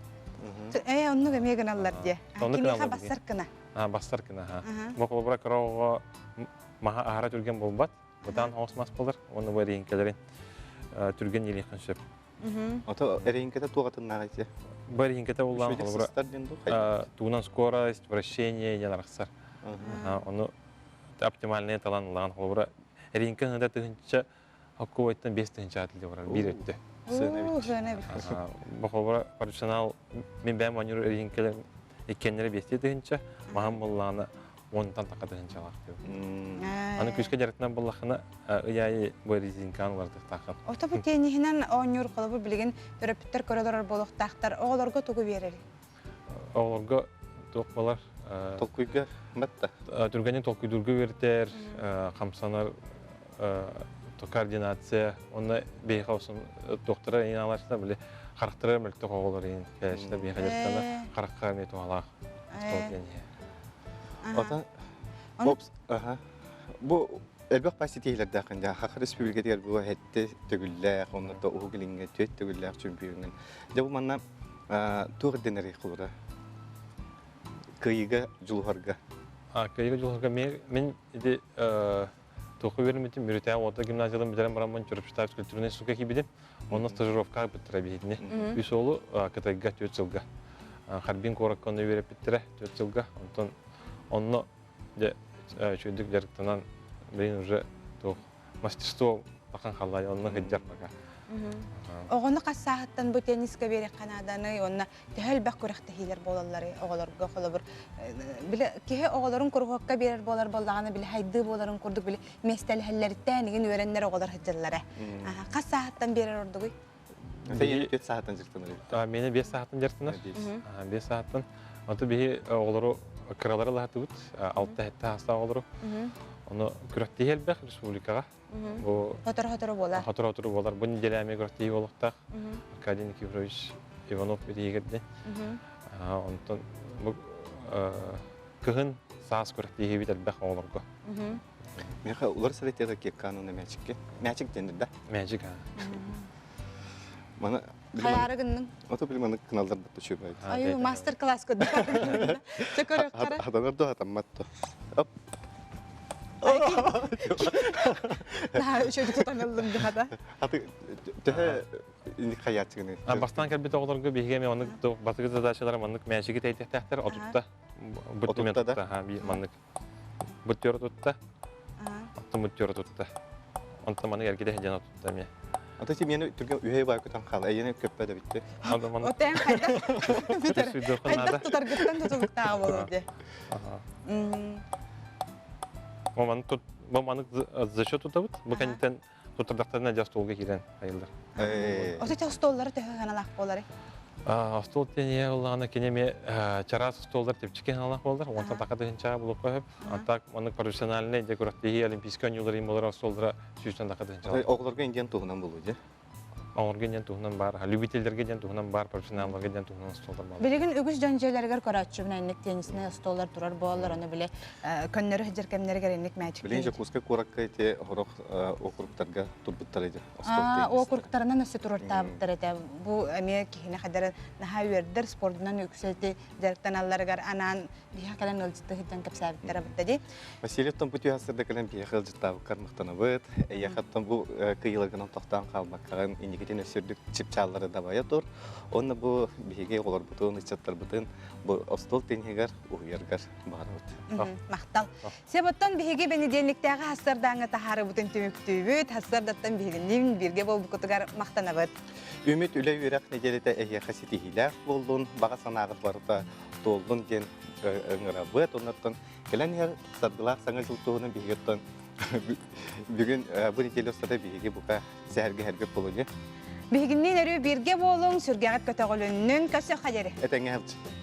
Ээ, оннук эмиэ гыналлар диэ. Оннук Кимиэхэ гыналлар бассар гына. Бастар гына. Бу холобура кыра оҕо маһа аһара түргэн буолбат. Бытаан оҕус мас болар. Уонна бу эриэҥкэлэрин түргэн иилиэххин сөп. Ото эриэҥкэтэ туох атыннааҕый ити? Бу эриэҥкэтэ буллаан холобура тугунан скорость, вращение диэн арахсар. Ону оптимальный талан ылаан холобура эриэҥкэ ыһыыта тыһыынча Хоккуойтан 5000 атылы барар биир өттө. Сыана эбит. Бу холобура профессионал мин бэйэм оонньуур эриэҥкэлэр иккиэннэрэ биэстии тыһыынча, маһым буоллаҕына уонтан таха тыһыынчалаах диэбит. Аны күүскэ дьарыктанан буоллаххына ый аайы бу резинканы уларытыахтааххын. Ото бу тенниһинэн оонньуур холобур билигин төрөппүттэр көрө олорор буолуохтаахтар. Оҕолорго тугу биэрэрий? Оҕолорго туох буолар? Толкуйга батта. Түргэнник толкуйдуурга үөрэтэр, хамсанар координация, уонна биһиэхэ осон туохтара иин алаачта били харахтара мөлтөх оҕолор иин кэлээччилэр биһиэхэ дьарыктана харахха эмиэ туһалаах остуол тиэнниһэ. Отон бопс аха бу элбэх пай ситиһилэрдээх дьэ Саха Республикатыгар бу хэтте төгүллээх онно да Уһук Илиҥҥэ түөрт төгүллээх чемпионун. Дьэ бу манна туох ирдэнэрий холура? Кыайыыга дьулуһарга. Кыайыыга дьулуһарга мин ити туохха үөрэммитим Мүрүтээҕи орто гимназияларын бүтэрэн бараммын Чурапчытаах физкультурнай институкка киирбитим. Онно стажировкаҕа ыыппыттара биһигини. Үс уолу Кытайга түөрт сылга. Харбин куоракка онно үөрэппиттэрэ түөрт сылга. Онтон онно дьэ үчүгэйдик дьарыктанан билигин уже туох мастерство бахан халлаай онно сылдьар пока. Оҕону хас сааһыттан бу теннискэ биэриэххэ нааданый уонна төһө элбэх күрэхтэһиилэр буолалларый оҕолорго холобур били киһи оҕолорун куруһуокка биэрэр буолар буоллаҕына били хайдыы буоларын курдук били миэстэлэһэллэриттэн игин үөрэннэр оҕолор сылдьаллара. Хас сааһыттан биэрэр ордугуй? Сен 5 сааһыттан дьарыктанар. Миэнэ 5 сааһыттан дьарыктанар. 5 сааһыттан. Онто биһи оҕолору кыралары лаһатыбыт, 6-7 саастаах оҕолору. Ону күрэхтэһии элбэх республикаҕа. Бу Хотору-хотору буолар. Хотору-хотору буолар. Бу неделями күрэхтэһии буолуохтаах. Аркадий Никифорович Иванов битиһигэрдин. Онтон бу кыһын саас күрэхтэһиибит элбэх оҕолорго. Миэхэ улар сэлэтиэҕэ киэккаан мээчикке. Мээчик диэн да? Мээчик, Мана Хайаары гынныҥ? Ото били маны кыналлар бутта чуйбайт. Аю мастер-класс көрдө. Чөкөрөккара. Хатанар да хатаммат то. Оп. Наһаа үчүгэй тутан ыллым дихата. Аты төһө инник хаyaаччыгыны. Бастаан кэлбит оҕолорго биһиги эми оннук бастакы задачалара маннык мээчиги тэйтиэхтээхтэр отутта. Отутта да? Маннык. Буттер тутта. Оттон буттер тутта. Онтон маны эргитэ сылдьан отутта эмиэ. Ата ти мені түрген үһэй бай көтөн хаал. Эйене көппө да битти. Отен хайдах бүтэр. Хайдах тутаргыттан тутулуктааҕа буолуо дии. Бу маны тут бу маны за счет тутабыт. Бу кэнниттэн туттардахтарына дьэ остуолга киирэн айыллар. Ото те остуоллары төһө ханалаах буолары? Остуол тиэнийэ ыллаҕына кини эмиэ чараас остуоллар типчики ханалаах буолар. Уонтан таха тыһынчаҕа булуохха сөп. А так маннык профессиональный дьэ күрэхтэһии олимпийскай оонньуулар иһин буолар остуоллара сүүстэн таха тыһынчалаах. Оҕолорго индиан туһунан буолуо дьэ. Оҥорго диэн туһунан баар, любительлэргэ диэн туһунан баар, профессионалларга диэн туһунан остуоллар бааллар. Билигин үгүс дьон дьиэлэригэр көрөөччүбүн инник теннисный остуоллар турар буолаллар, ону били көннөрү сылдьар кэмнэригэр инник мээчик. Билигин Дьокуускай куоракка ити сорох округтарга турбуттар ити Округтарынан өссө туруортаабыттар этэ. Бу эмиэ киһини хадары наһаа үөрдэр, спордунан үксэ ити дьарыктаналларыгар анаан биһиэхэ кэлэн ыалдьытты сылдьан кэпсээбиттэрэ бытта дии. Васильевтан бу түһэ кэлэн биһиэхэ ыалдьыттаабыккар махтанабыт. Эйиэхэттэн бу кыйыларгынан тохтоон хаалбаккаҕын инникитин өссө үрдүк чыпчааллары дабайа тур. Уонна бу биһиги оҕолорбутун, ыччаттарбытын бу остуол тенниһигэр уһуйаргар баҕарабыт. Махтал. Себоттон биһиги бэнидиэнниктээҕи хассардааҥҥа таһаарыбытын түмүктүүбүт. Хассардаттан биһигинниин бииргэ буолбуккутугар махтанабыт. Үмүт үлэ-үөрэх нэдиэлэтэ эһиэхэ ситиһиилээх буоллун, баҕа санааҕыт барыта туоллун диэн ыҥырабыт. Оннуттан кэлэн иһэр саргылаах саҥа дьыл туһунан биһиги оттон бүгүн бу неделя устата биһиги бука сэһэргэһэрбит буолуо. Биһигинниин өрүү бииргэ буолуҥ, сүргэҕит көтөҕүлүннүн, көрсүөххэ диэри. Этэҥҥэ сылдьын.